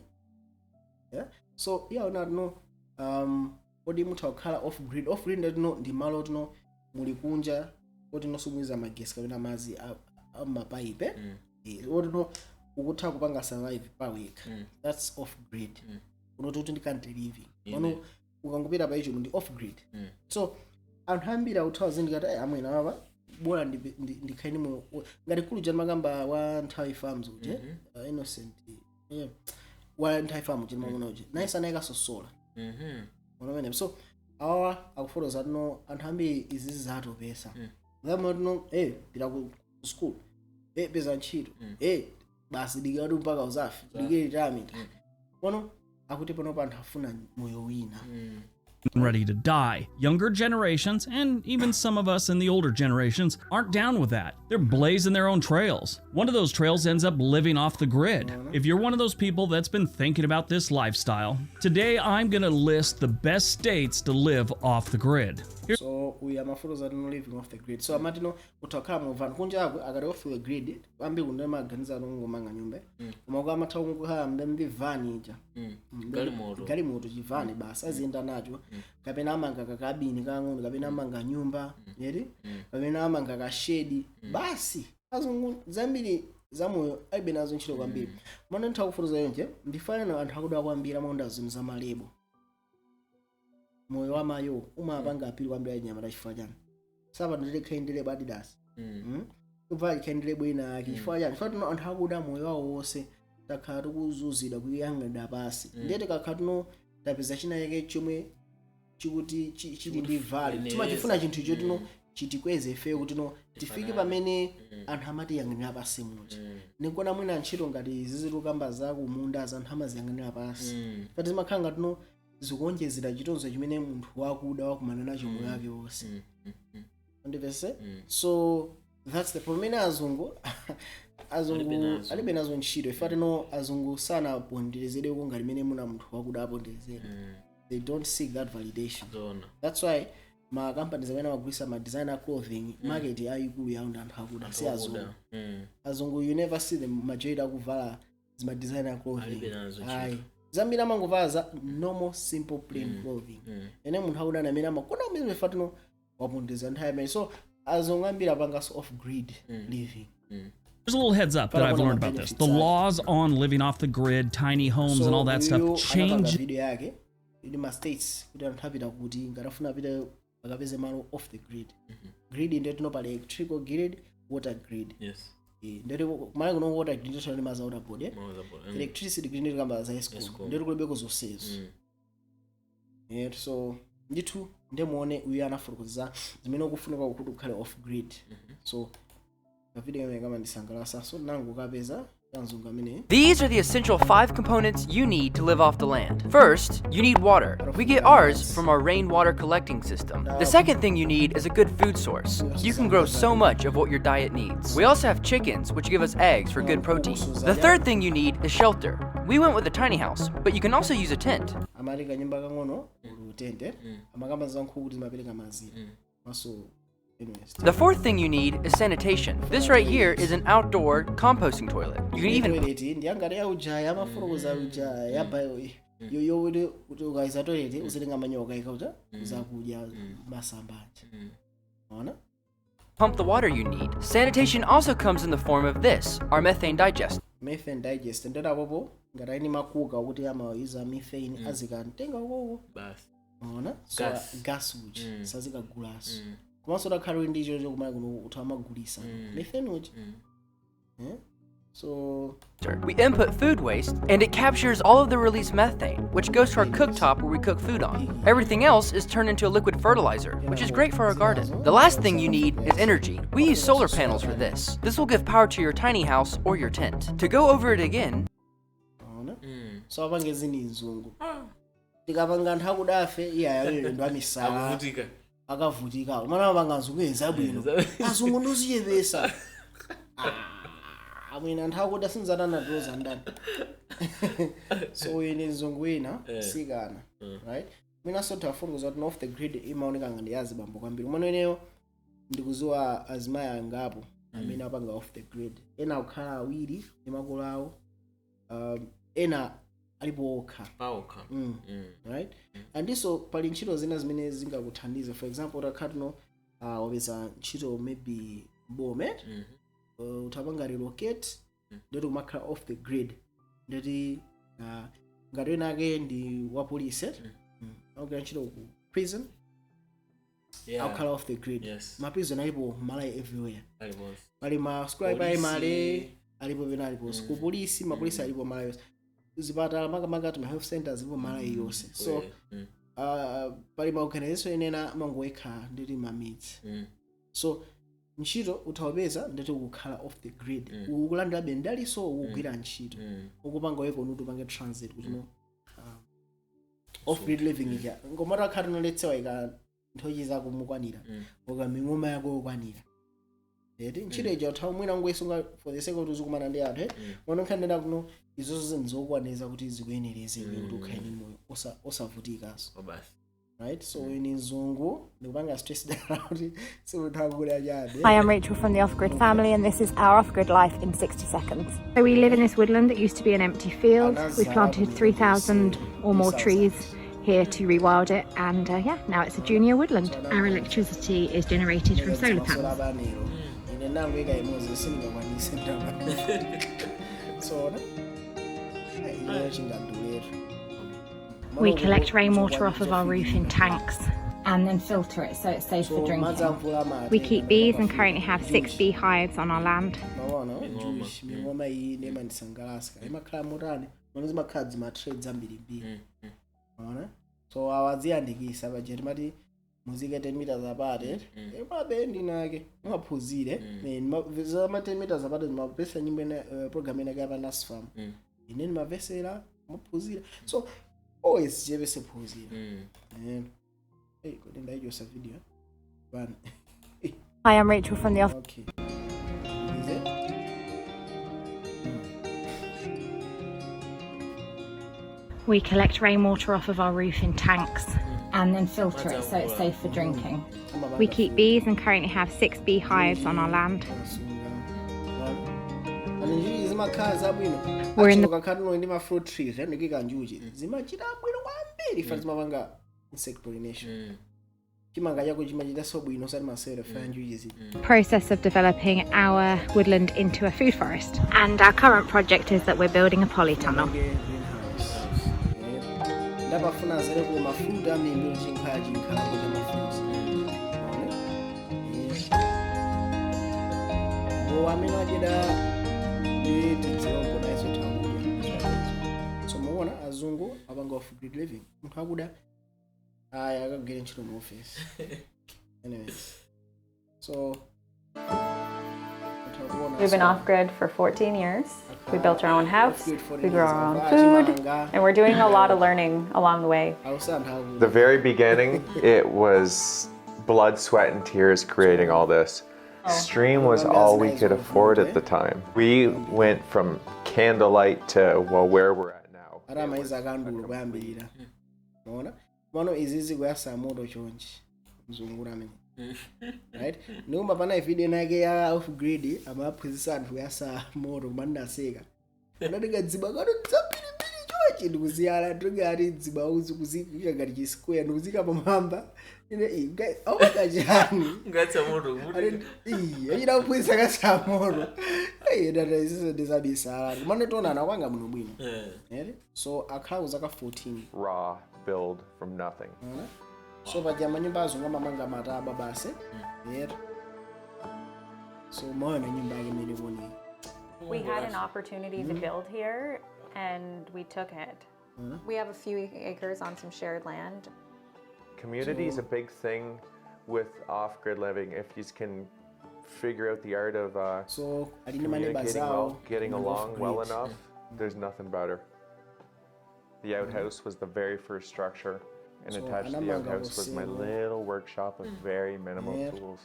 Yeah? So iye aona tino kodi mutha kukhala off grid? Off grid ndatino ndi malo tino muli kunja oti nosumuiza magesi kapena madzi amapayipe, otino ukutha kupanga survive pawekha. That's off grid. Unoti kuti ndi country living. Ono ukangopita pa icho ndi off grid. So anthu ambiri akuthawa zindikati amwene apa bora ndikhale mu ngati kulu jani makamba wa Nthawi Farms uje, Innocent, yeah. Wa Nthawi Farm uje mamuona uje naye sanayikaso solar. Unaona? So awa akufotoza tino anthu ambiri izizi zatopesa. Zamwe tino pita ku school, peza ntchito, basi dikira kuti mpaka uzafe, dikire retirement. Pano akuti panopa anthu afuna moyo wina. Ready to die. Younger generations, and even some of us in the older generations, aren't down with that. They're blazing their own trails. One of those trails ends up living off the grid. If you're one of those people that's been thinking about this lifestyle, today I'm gonna list the best states to live off the grid. Here So uyu amafotoza tino living off the grid. So amatino utha kukhala mu van kunja ako. Akati off the grid, ambiri kundemaganiza ngomanga nyumba, koma kwa amatha kukhala ndi van ija. Galimoto. Galimoto, chivani basi aziyenda nacho, kapena amanga kakabini kang'ono, kapena amanga nyumba eri, kapena amanga kashedi basi. Azungu zambiri zamoyo alibe nazo ntchito kwambiri. Mana ntha kufotoza yonje ndifanana anthu akuda kwambiri amakonda zinthu za ma label. Moyo wamayo umapanga appeal kwambiri anyamata. Chifukwa chani? Sapano tikhaendere Adidas, Kubva ikhaendere bwina ake. Chifukwa chani? Chifukwa tino anthu akuda moyo wawo wonse takhala tikuzuzidwa, kuyang'anira pasi. Ndiye tikakhala tino tapeza china chake chomwe Chikuti chili ndi value, timachifuna chinthu icho tino chitikweze ife kuti no tifike pamene anthu amatiyang'anira pasi muja. Nikuona mwina ntchito ngati izi zitukamba za kumunda za anthu amaziyang'anira pasi, pati zimakhala ngati no zikuonjezera chitonzo chimene munthu wakuda wakumana nacho moyo wake wonse. Undivese? So that's the problem. Imene azungu Alibe nazo. Alibe nazo ntchito. Ife atino azungu sanaponderezedwe ngati imene muna munthu wakuda aponderezedwa. They don't seek that validation. Zona. That's why ma companies amene amagulisa ma designer clothing, market ayikulu yawo ndi anthu akuda, si azungu. Azungu, you never see them majority akuvala zima designer clothing. Alibe nazo ntchito. Ayi, zambiri amangovala za normal, simple, plain clothing. Ene munthu akuda amene amakona umene fatino wapondeza nthawi amene. So azungu ambiri apanganso off grid living. Here's a little heads up that But I I've wanna learned about this. benefit The side. laws on living off the grid, tiny homes, and all that Uyu stuff anapanga change video yake ili ma States kuti anthu apita kuti ngatafuna apite akapeze malo off the grid. Grid ndiye tino pali electrical grid, water grid. Ndeti kumala kuno water grid ndiyo ndi maza water board, eh? Maza board. Electricity grid ndiyo kamba za ESCOM. ESCOM. Ndeti kulibeko zonsezo. Yeah, so ndithu ndemuone uyu anafotokoza zimene ukufunika kuti ukhale off grid. So kavideo imene kama ndisangalasa, so nangu kapeza kanzungu amene. These are the essential five components you need to live off the land. First, you need water. We get ours from our rainwater collecting system. The second thing you need is a good food source. You can grow so much of what your diet needs. We also have chickens, which give us eggs for good protein. The third thing you need is shelter. We went with a tiny house, but you can also use a tent. Amati kanyumba kang'ono uli utente, amakamba za nkhuku kuti zimapereka mazira maso. Anyways. The fourth thing you need is sanitation. This right here is an outdoor composting toilet. You can even Toilet ndi angati ya ujaya amafotokoza uja ya bio yoyo kuti ukaiza toilet uzitenga manyowa ukaika uja uzakudya masamba aja, ona. Pump the water you need. Sanitation also comes in the form of this, our methane digester. Methane digest ndeti apopo ngati aini makuka kuti amaiza methane azikantenga ukoko. Basi. Ona, so Gas. Gas uja sazikagulaso. Komanso utakhala uli ndi ichocho kumala kuno utha amagulisa methane uja. Eh? So We input food waste, and it captures all of the released methane, which goes to our cooktop where we cook food on. Everything else is turned into a liquid fertilizer, which is great for our garden. The last thing you need is energy. We use solar panels for this. This will give power to your tiny house or your tent. To go over it again, Ona, so apange zini mzungu tikapanga anthu akudafe iyayo ndo amisala. Akuvutika. Akavutika umana amapanga azungu ezabwino, azungu ndoziyepesa amwene anthu akuda sinzananatoza ndani. So uyu ni mzungu wina sikana, right? Mwinanso tafotokoza kuti off the grid imaoneka ngati yazibambo kwambiri umene ineyo ndikuziwa azimayi angapo amene apanga off the grid. Ena akukhala awiri ndi makolo awo, ena alipo okha. Paokha. Right, andinso pali ntchito zina zimene zingakuthandize. For example, utakhala tuno wapeza ntchito maybe bome, utapanga relocate, ndeti kumakhala off the grid, ndeti ngati wina ake ndi wa polisi, akugwira ntchito ku prison, akukhala off the grid. Ma prison alipo Malawi everywhere. Aliponso. Pali ma school Polisi. primary alipo pena aliponso ku polisi, mapolisi alipo Malawi yonse, zipatala makamaka ma health centers alipo Malawi yonse. So pali ma organization enena amangowekha nditi mamidzi. So ntchito uthawapeza nditi ukukhala off the grid, ukulandirabe ndaliso, ukugwira ntchito, ukupanga weko nuti upange transit kuti no off grid living ija ngomata akhala tinoletsewa ika nthochi zako mukwanira, uka ming'oma yako yokwanira eti ntchito ija uthawa mwina ngoyisunga for the sake of uzikumana ndi anthu, eh. Mwana nkhandena kuno izozo zinthu kuti zikuyenereze iwe kuti ukhale ndi moyo osavutikanso. Oh, basi. Right, so ini mzungu ndikupanga stress dala kuti simutha chabe. Hi, I'm Rachel from the Off Grid family, and this is our off grid life in 60 seconds. So, we live in this woodland that used to be an empty field. We've planted 3,000 or more trees here to rewild it, and yeah, now it's a junior woodland. Our electricity is generated from solar panels. Panel ine nangoika imodzi sindingakwanise ndama sona ineyo chingadulero. We collect rainwater off of our roof in tanks and then filter it so it's safe for So, madzi drinking. amvula amati We keep bees and currently have six beehives on our land. Maona Jewish ming'oma iyi ine imandisangalatsa imakhala motani mano zimakhala zima trade zambirimbiri, maona. So awadziyandikisa paja timati muzike 10 meters apart, mabe ndinake mumaphunzire zama 10 meters apart, ndimapesa nyimbo ina, program ina kapa Nasfam. Ine ndimavesera, muphunzira. So always chepese phunzira. Hey, kodi ndaichosa video bana? Hi, I'm Rachel from the Off. Okay. Is it? We collect rainwater off of our roof in tanks and then filter it so it's safe for drinking. We keep bees and currently have 6 beehives on our land. Ani njuchi zimakhala zabwino. We're in the Kakhala ndi ma fruit trees ndikika njuchi zimachita bwino kwambiri fa zimapanga insect pollination. Chimanga chako chimachita so bwino sati masewera fa njuchi zi. Process of developing our woodland into a food forest. And our current project is that we're building a polytunnel. Greenhouse. Ndapafuna azaleko mafuta amimbi chinkhala chinkhalako cha mafuta. Ngo amene achida ndi tizilombo nayenso takudya. So muona azungu apanga off grid living, munthu akuda aya akagwira ntchito mu office. Anyways, so mutha kuona. We've been off grid for 14 years. We built our own house, Off-grid 14 we grow our own years. food, and we're doing a lot of learning along the way. Ausa anthu akuda. The very beginning, it was blood, sweat, and tears creating all this. Stream was all we could afford at the time. We went from candlelight to, well, where we're at now. Ati amayiza akandulo kuyambirira. Maona mano izizi kuyasa moto chonchi mzungura amene, right? Ndikumba pana video nake ya off grid amaphunzitsa anthu kuyasa moto, koma ndinaseka. Anatenga dziba kato dzambirimbiri chonchi ndikuziyala tingati dziba uzi kuzika ngati chisquare ndikuzika pamwamba. Ine auka chani? Ngatsa moto kuti. Achita kuphunzitsa kasa moto. Data izizo ndizabisala, kumane tionana kwanga muno bwino. Ere? So akhala kuzaka 14. Raw build from nothing. Ona? So paja manyumba azungu amamanga matabwa basi. Ere. So maona nyumba yake imene kuoneka. We had an opportunity to build here and we took it. We have a few acres on some shared land. Community is a big thing with off grid living. If you can figure out the art of So ali ndi maneighbors communicating awo well, getting mali along well off-grid. enough, there's nothing better. The outhouse was the very first structure, and So, attached to the anamanga outhouse was my kusero. little workshop of very minimal tools.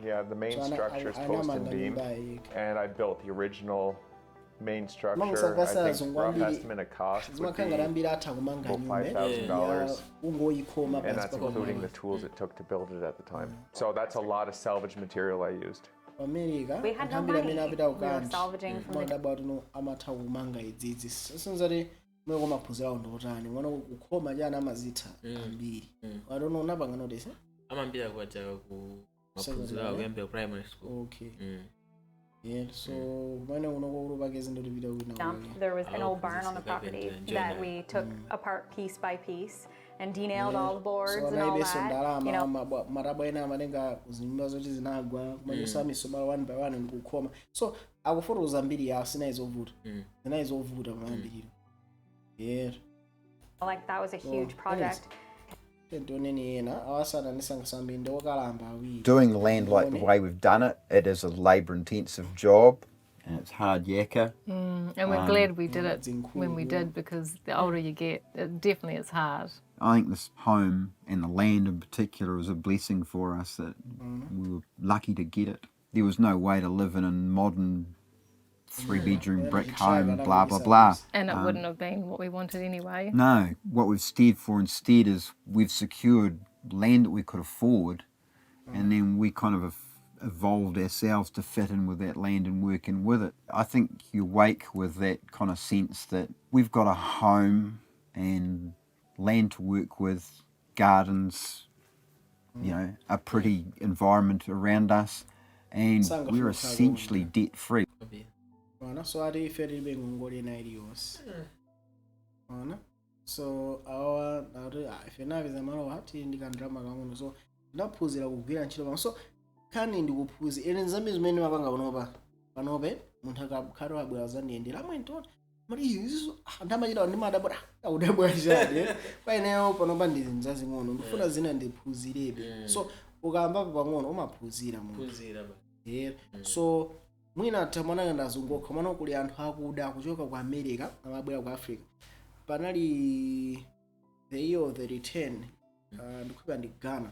Yeah, the main So structure is post and anamanga beam, nyumba yake. and I built the original main structure. I Mamusakasa think azungu rough ambiri estimate of cost would zimakhala be ngati ambiri atha kumanga about nyumba $5,000. ya ungoyikhoma And basi that's including the pakamwa. tools it took to build it at the time. So that's a lot of salvage material I used. Ku America We had anthu no ambiri amene money. apita We were kukanthi salvaging from the madabwa tuno amatha kumanga idzidzi sinzati mwe kumaphunzirawo ndotani mwana kukhoma chani amazitha ambiri. I don't know, unapanga notice, eh? Amambira kwaja ku maphunziro Secondary, awo eh? kuyambira primary school. Okay. Yeah, so kumene unoko ulupake zinthu tipita kwina dump. kwake. There was an Oh, old barn on the this is like property enjoy that that. we took apart piece by piece and denailed all the boards So and all analibenso that. ndalama. Matabwa ena amatenga kuzinyumba zoti zinagwa kumachosa misomalo one by one ndikukhoma. So akufotokoza mbiri yawo, sinayi zovuta. Zinayi zovuta pamayambiriro, yeah. Like that was a So, huge anyways, project. tioneni ena awasana ndisangasambiri ndi okalamba awiri. Doing land like the way we've done it, it is a labour intensive job and it's hard yakka. And we're glad we did it when we Zinkulu. Did because the older you get, it definitely is hard. I think this home and the land in particular is a blessing for us that we were lucky to get it. There was no way to live in a modern three-bedroom brick home, blah, blah, blah. And it wouldn't have been what we wanted anyway. No, what we've steered for instead is we've secured land that we could afford, and then we kind of have evolved ourselves to fit in with that land and work in with it. I think you wake with that kind of sense that we've got a home and land to work with, gardens, a pretty environment around us, and Sanga we're full essentially debt free. Ona, so ati ife tilibe ngongole ina iliyonse. Ona, so awa ati, ah, ife napeza malowa tili ndi kandrama kang'ono, so ndinaphunzira kugwira ntchito pano. So khani ndikuphunzira ine zambiri zimene mapanga panopa panope. Munthu akakhala wabwera zandiyendera amwe ntoti Mati izizo ndamachita ndimadabwa akudabwa chani kwa ineyo panopa ndi zazing'ono, ndifuna zina ndiphunzirebe. So ukambapo pang'ono umaphunzira munthu. Phunzira ba. Yeah. So mwina tamananga ndazungokha mano kuli anthu akuda kuchoka ku America amabwera ku Africa. Panali the Year of the Return, ndikhupa ndi Ghana.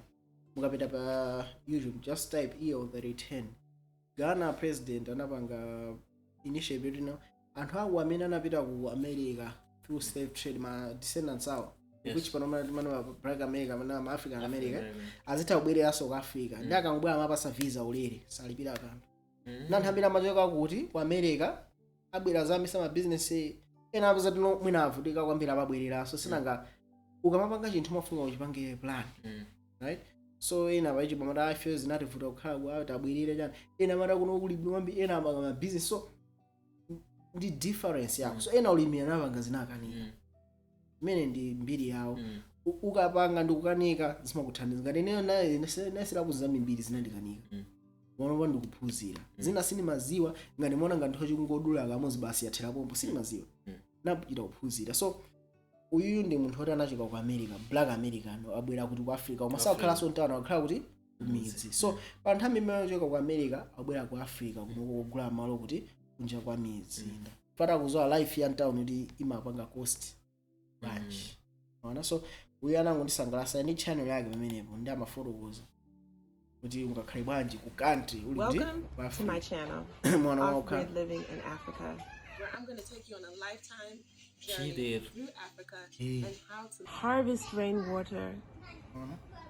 Mukapita pa YouTube, just type "Year of the Return", Ghana president anapanga initiative yoti no, anthu aku amene anapita ku America through slave trade, ma descendants awo, which pano mana Black America, mana ma African America, American. azitha kubwereranso ku Africa. Ndi akangobwera amapasa visa ulere, salipira kanthu. Na anthu ambiri amachoka kuti ku America abwera zambisa mabizinesi ena, apeza tino mwina avutika kwambiri, amabwereranso. Sinanga ukamapanga chinthu umafuna uchipange plan, right? So ena paichi pamati afe zinativuta kukhala ku, tabwerere chani. Ena amati kuno kuli bwino kwambiri, ena amanga mabizinesi. So ndi difference yako. So ena ulimi anapanga zinakanika, imene ndi mbiri yawo. Ukapanga ndikukanika zimakuthandiza. Ngati ineyo nasirapo zambiri zinandikanika, panopa ndikuphunzira. Zina sindimaziwa, ngati mona ngati nthu chikungodula kamozi basi yathera pompo, sindimaziwa, napita kuphunzira. So uyuyu ndi munthu woti anachoka ku America, Black American, abwera kuti ku Africa, koma sakukhalanso mtano, akukhala kuti kumidzi. So pa nthawi imene anachoka ku America abwera ku Africa kunoko kugula malo kuti kunja kwa mizinda, fata kuzowa life ya mtown kuti imapanga cost bwanji. Ona, so uyu anangondisangalatsa ndi channel yake pamenepo, ndi amafotokoza kuti ungakhale bwanji ku country uli ndi Welcome ku to my Africa. channel, Mwana Off wokha. Grid Living in Africa, where I'm going to take you on a lifetime journey Chidero. through Africa Hey. and how to harvest rainwater,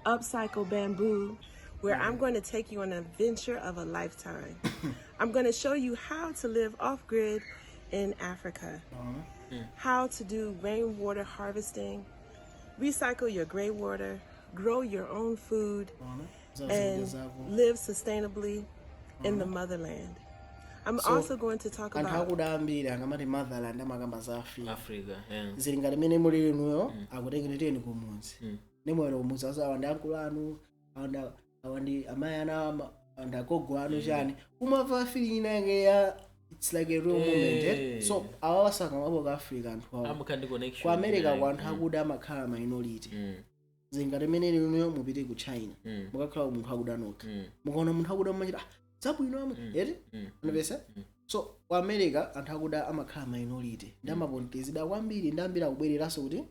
upcycle bamboo, where I'm going to take you on an adventure of a lifetime. I'm going to show you how to live off grid in Africa, how to do rainwater harvesting, recycle your gray water, grow your own food, and live sustainably in the motherland. I'm So, also going to talk anthu about akuda ambiri akamati motherland amakamba za Africa. Africa, yeah. Zili ngati mene muli inuyo, akutengereteni kumudzi, nimwera kumudzi azo, awa ndi ankulu anu, awa ndi amayi anu, awa ndi agogo anu, chani, umamva feeling inake ya it's like a real moment, eh? So awa wasakamapo ku Africa anthu awo Amakhala ndi connection. Ku America yeah. kwa anthu akuda amakhala minority. Zingati mene inuyo mupite ku China, mukakhala munthu akuda nokha, mukaona munthu akuda mumachita, "Ah, zabwino amwe," eti? Unapesa? So ku America anthu akuda amakhala minority, ndi amaponderezedwa kwambiri, ndi ambiri akubwereranso kuti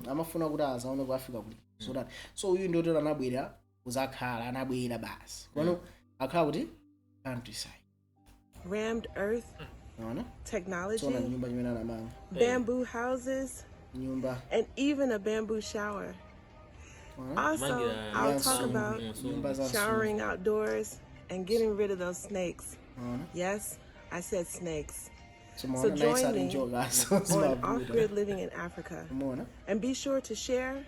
amafuna kuti azaone ku Africa kuti sotani. So uyu ndiotero anabwera kuzakhala, anabwera basi pano akhala kuti countryside. Rammed earth Unaona? technology, Tsoona nyumba chimene anamanga, bamboo houses, nyumba, and even a bamboo shower. Unaona? Also, Mangira- I'll Yeah, talk about nyumba za showering outdoors and getting rid of those snakes. Unaona? Yes, I said snakes. So So maona join nice ali me njoka so on zimavuta. Off Grid Living in Africa. Umeona? And be sure to share,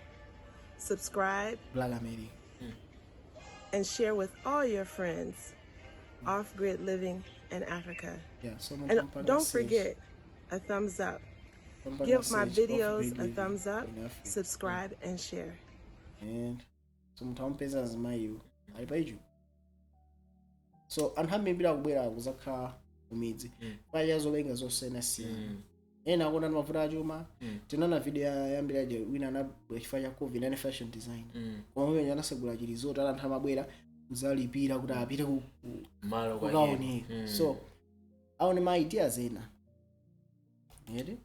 subscribe, Black America. And share with all your friends Off Grid Living in Africa. Yeah, so And munthu don't search. forget a thumbs up. Mpaka Give my search videos off-grid a living thumbs up, in Africa. Subscribe, and share. And so munthu amupeza azimayiwo ali pa YouTube. So anthu ambiri akubwera kuzakhala kumidzi pacha zolenga zosiyanasiyana. Ena akuona ndi mavuto achuma. Tinaona video yambiri aja, wina anabwera chifukwa cha COVID, ane fashion design, koma pamene anasegula chilizoto ala anthu amabwera kuzalipira kuti apite Malo kwake. kukaoneka. So aone ma ideas ena eti.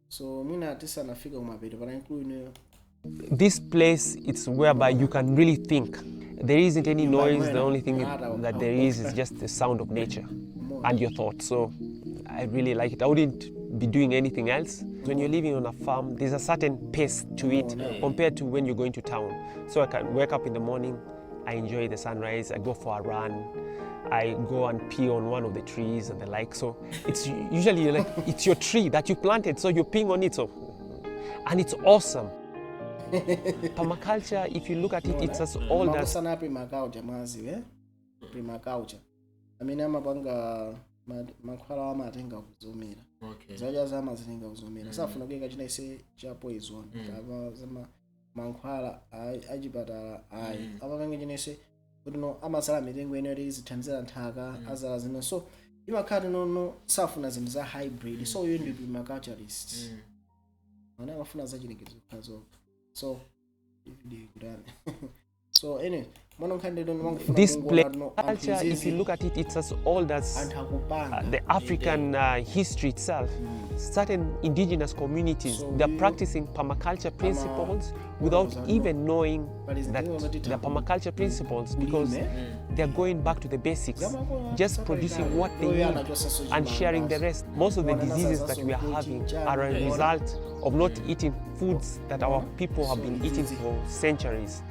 So mwina tisanafika kumapeto pana nkulu ineyo. This place, it's whereby you can really think. There isn't any noise. The only thing that there is just the sound of nature and your thoughts. So I really like it. I wouldn't be doing anything else. When you're living on a farm, there's a certain pace to it compared to when you're going to town. So I can wake up in the morning, I enjoy the sunrise, I go for a run, I go and pee on one of the trees and the like. So it's usually like it's your tree that you planted, so you're peeing on it. So, and it's awesome. Permaculture, if you look at it, it's as old as Makusana permaculture mwaziwe, eh? Permaculture amene amapanga mankhwala amatenga kuzomera. Zakudya zamazitenga kuzomera. Safuna kuyika china ise cha poison kapa zama mankhwala achipatala ayi. Amapanga china ise kuti no amazala mitengo ene kuti izithandizira nthaka, azala zina. So Imakhala nono safuna zinthu za hybrid, so uyu ndi permaculturist ana amafuna zachilengedwe zokha zokha. So video kutani? So anyway, mwana nkhani mangofuna This kungoona no anthu culture, if you look at it, it's as old as anthu akupanga the African history itself. Certain indigenous communities, So they're practicing permaculture principles without even knowing that they're permaculture principles, because they're going back to the basics, just producing what they need and sharing the rest. Most of the diseases that we are having are a result of not eating foods that our people have been eating for centuries.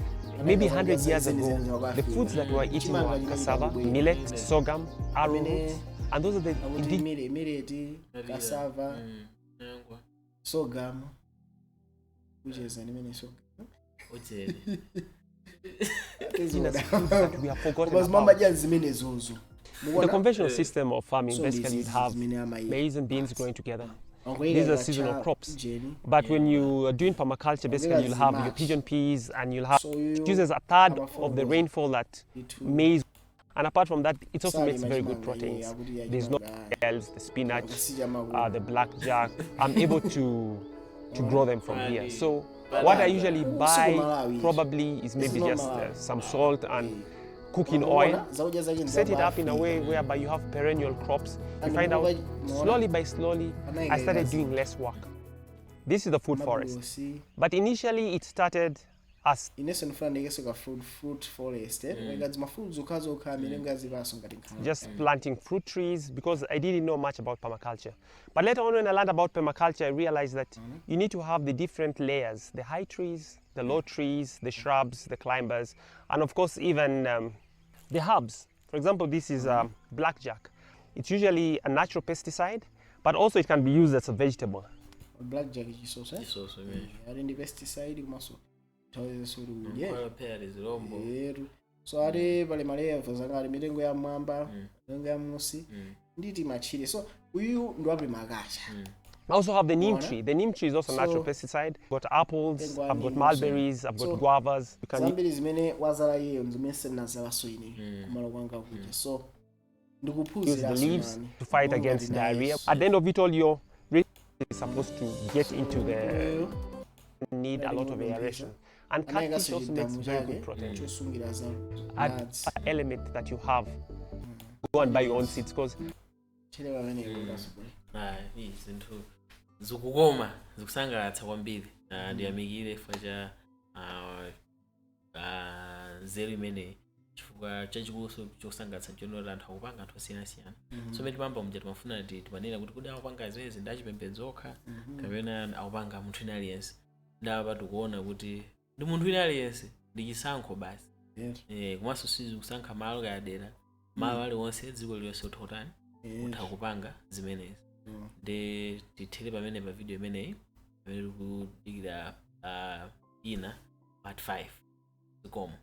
Maybe 100 years ago, the foods that we were eating were cassava, millet, sorghum, arrowroot, and those are the akuti indigenous millet, cassava, sorghum, kucheza ndimene sorghum. Ujeni. Indigenous foods that we have forgotten Koma about. zimamadya zimenezozo. The conventional system of farming, So basically, this you'd have is zimene maize and beans growing together. Wangoyika These are kacha seasonal crops. jeni. But when you are doing permaculture, basically you'll have your zimachi. pigeon peas and you'll have So you it uses a third of the amafotokoza. rainfall that maize. And apart from that, it also Sali makes very good machimanga, proteins. yeah, akuti ya There's no chimanga. else, the spinach, Akasija magulu. the blackjack. I'm able to grow them from here. So what I usually buy Malawi. probably is maybe not just Malawi. some salt and cooking Maona, oil. zakudya zake ndi Set it za up in a way whereby you have perennial crops. You And find out Maona. slowly by slowly, I started doing less work. This is the food forest. Mabulosi. But initially it started as Inenso ndifuna ndikeso ka fruit forest, eh? Ngati ma fruit zokhazokha amene ngazipaso ngati nkhala. Just planting fruit trees because I didn't know much about permaculture. But later on, when I learned about permaculture, I realized that you need to have the different layers: the high trees, the low trees, the shrubs, the climbers, and of course even the herbs. For example, this is blackjack. It's usually a natural pesticide, but also it can be used as a vegetable. Blackjack chisoso, eh? Chisoso, imene. Ali ndi pesticide komanso nthawi kuti udye. Nkhwala phera zilombo. Yeru. So ati pali ma levels angati mitengo ya mwamba, mitengo ya musi nditi machire. So uyu ndi wa permaculture. I also have the neem Ona. tree. The neem tree is also a natural So- pesticide. I've got apples, Mtengo wa I've got neem. mulberries, I've got So, guavas. You can zambiri zimene wazala iyeyo zimene sindinazalaso ine kumalo kwanga kuja, so use the ndikuphunzira. Leaves to fight against diarrhea. At the end of it all, you're really supposed to get into the need a lot of aeration. And catfish also makes very good protein. Chosungira za Add madzi. Element that you have. Go and buy your own seeds because Chelewa pamenepo kasukule. Ah, ii zinthu zikukoma, zikusangalatsa kwambiri. Ah, ndiyamikire chifukwa cha nzeru imeneyi, chifukwa chachikuluso chosangalatsa nchonoti anthu akupanga, anthu osiyanasiyana. So mene timamba muja timafuna timanena kuti kodi akupanga zimenezi ndi achipembedzo okha kapena akupanga munthu wina aliyense? Ndapa tikuona kuti ndi munthu wina aliyense, ndi chisankho basi. Komanso sizikusankha malo kaya dera, malo aliwonse, dziko lililonse utha kutani? Utha kupanga zimenezi. Ndi tithere pamene pa video imeneyi, pamene tikudikira ina part 5. Zikomo.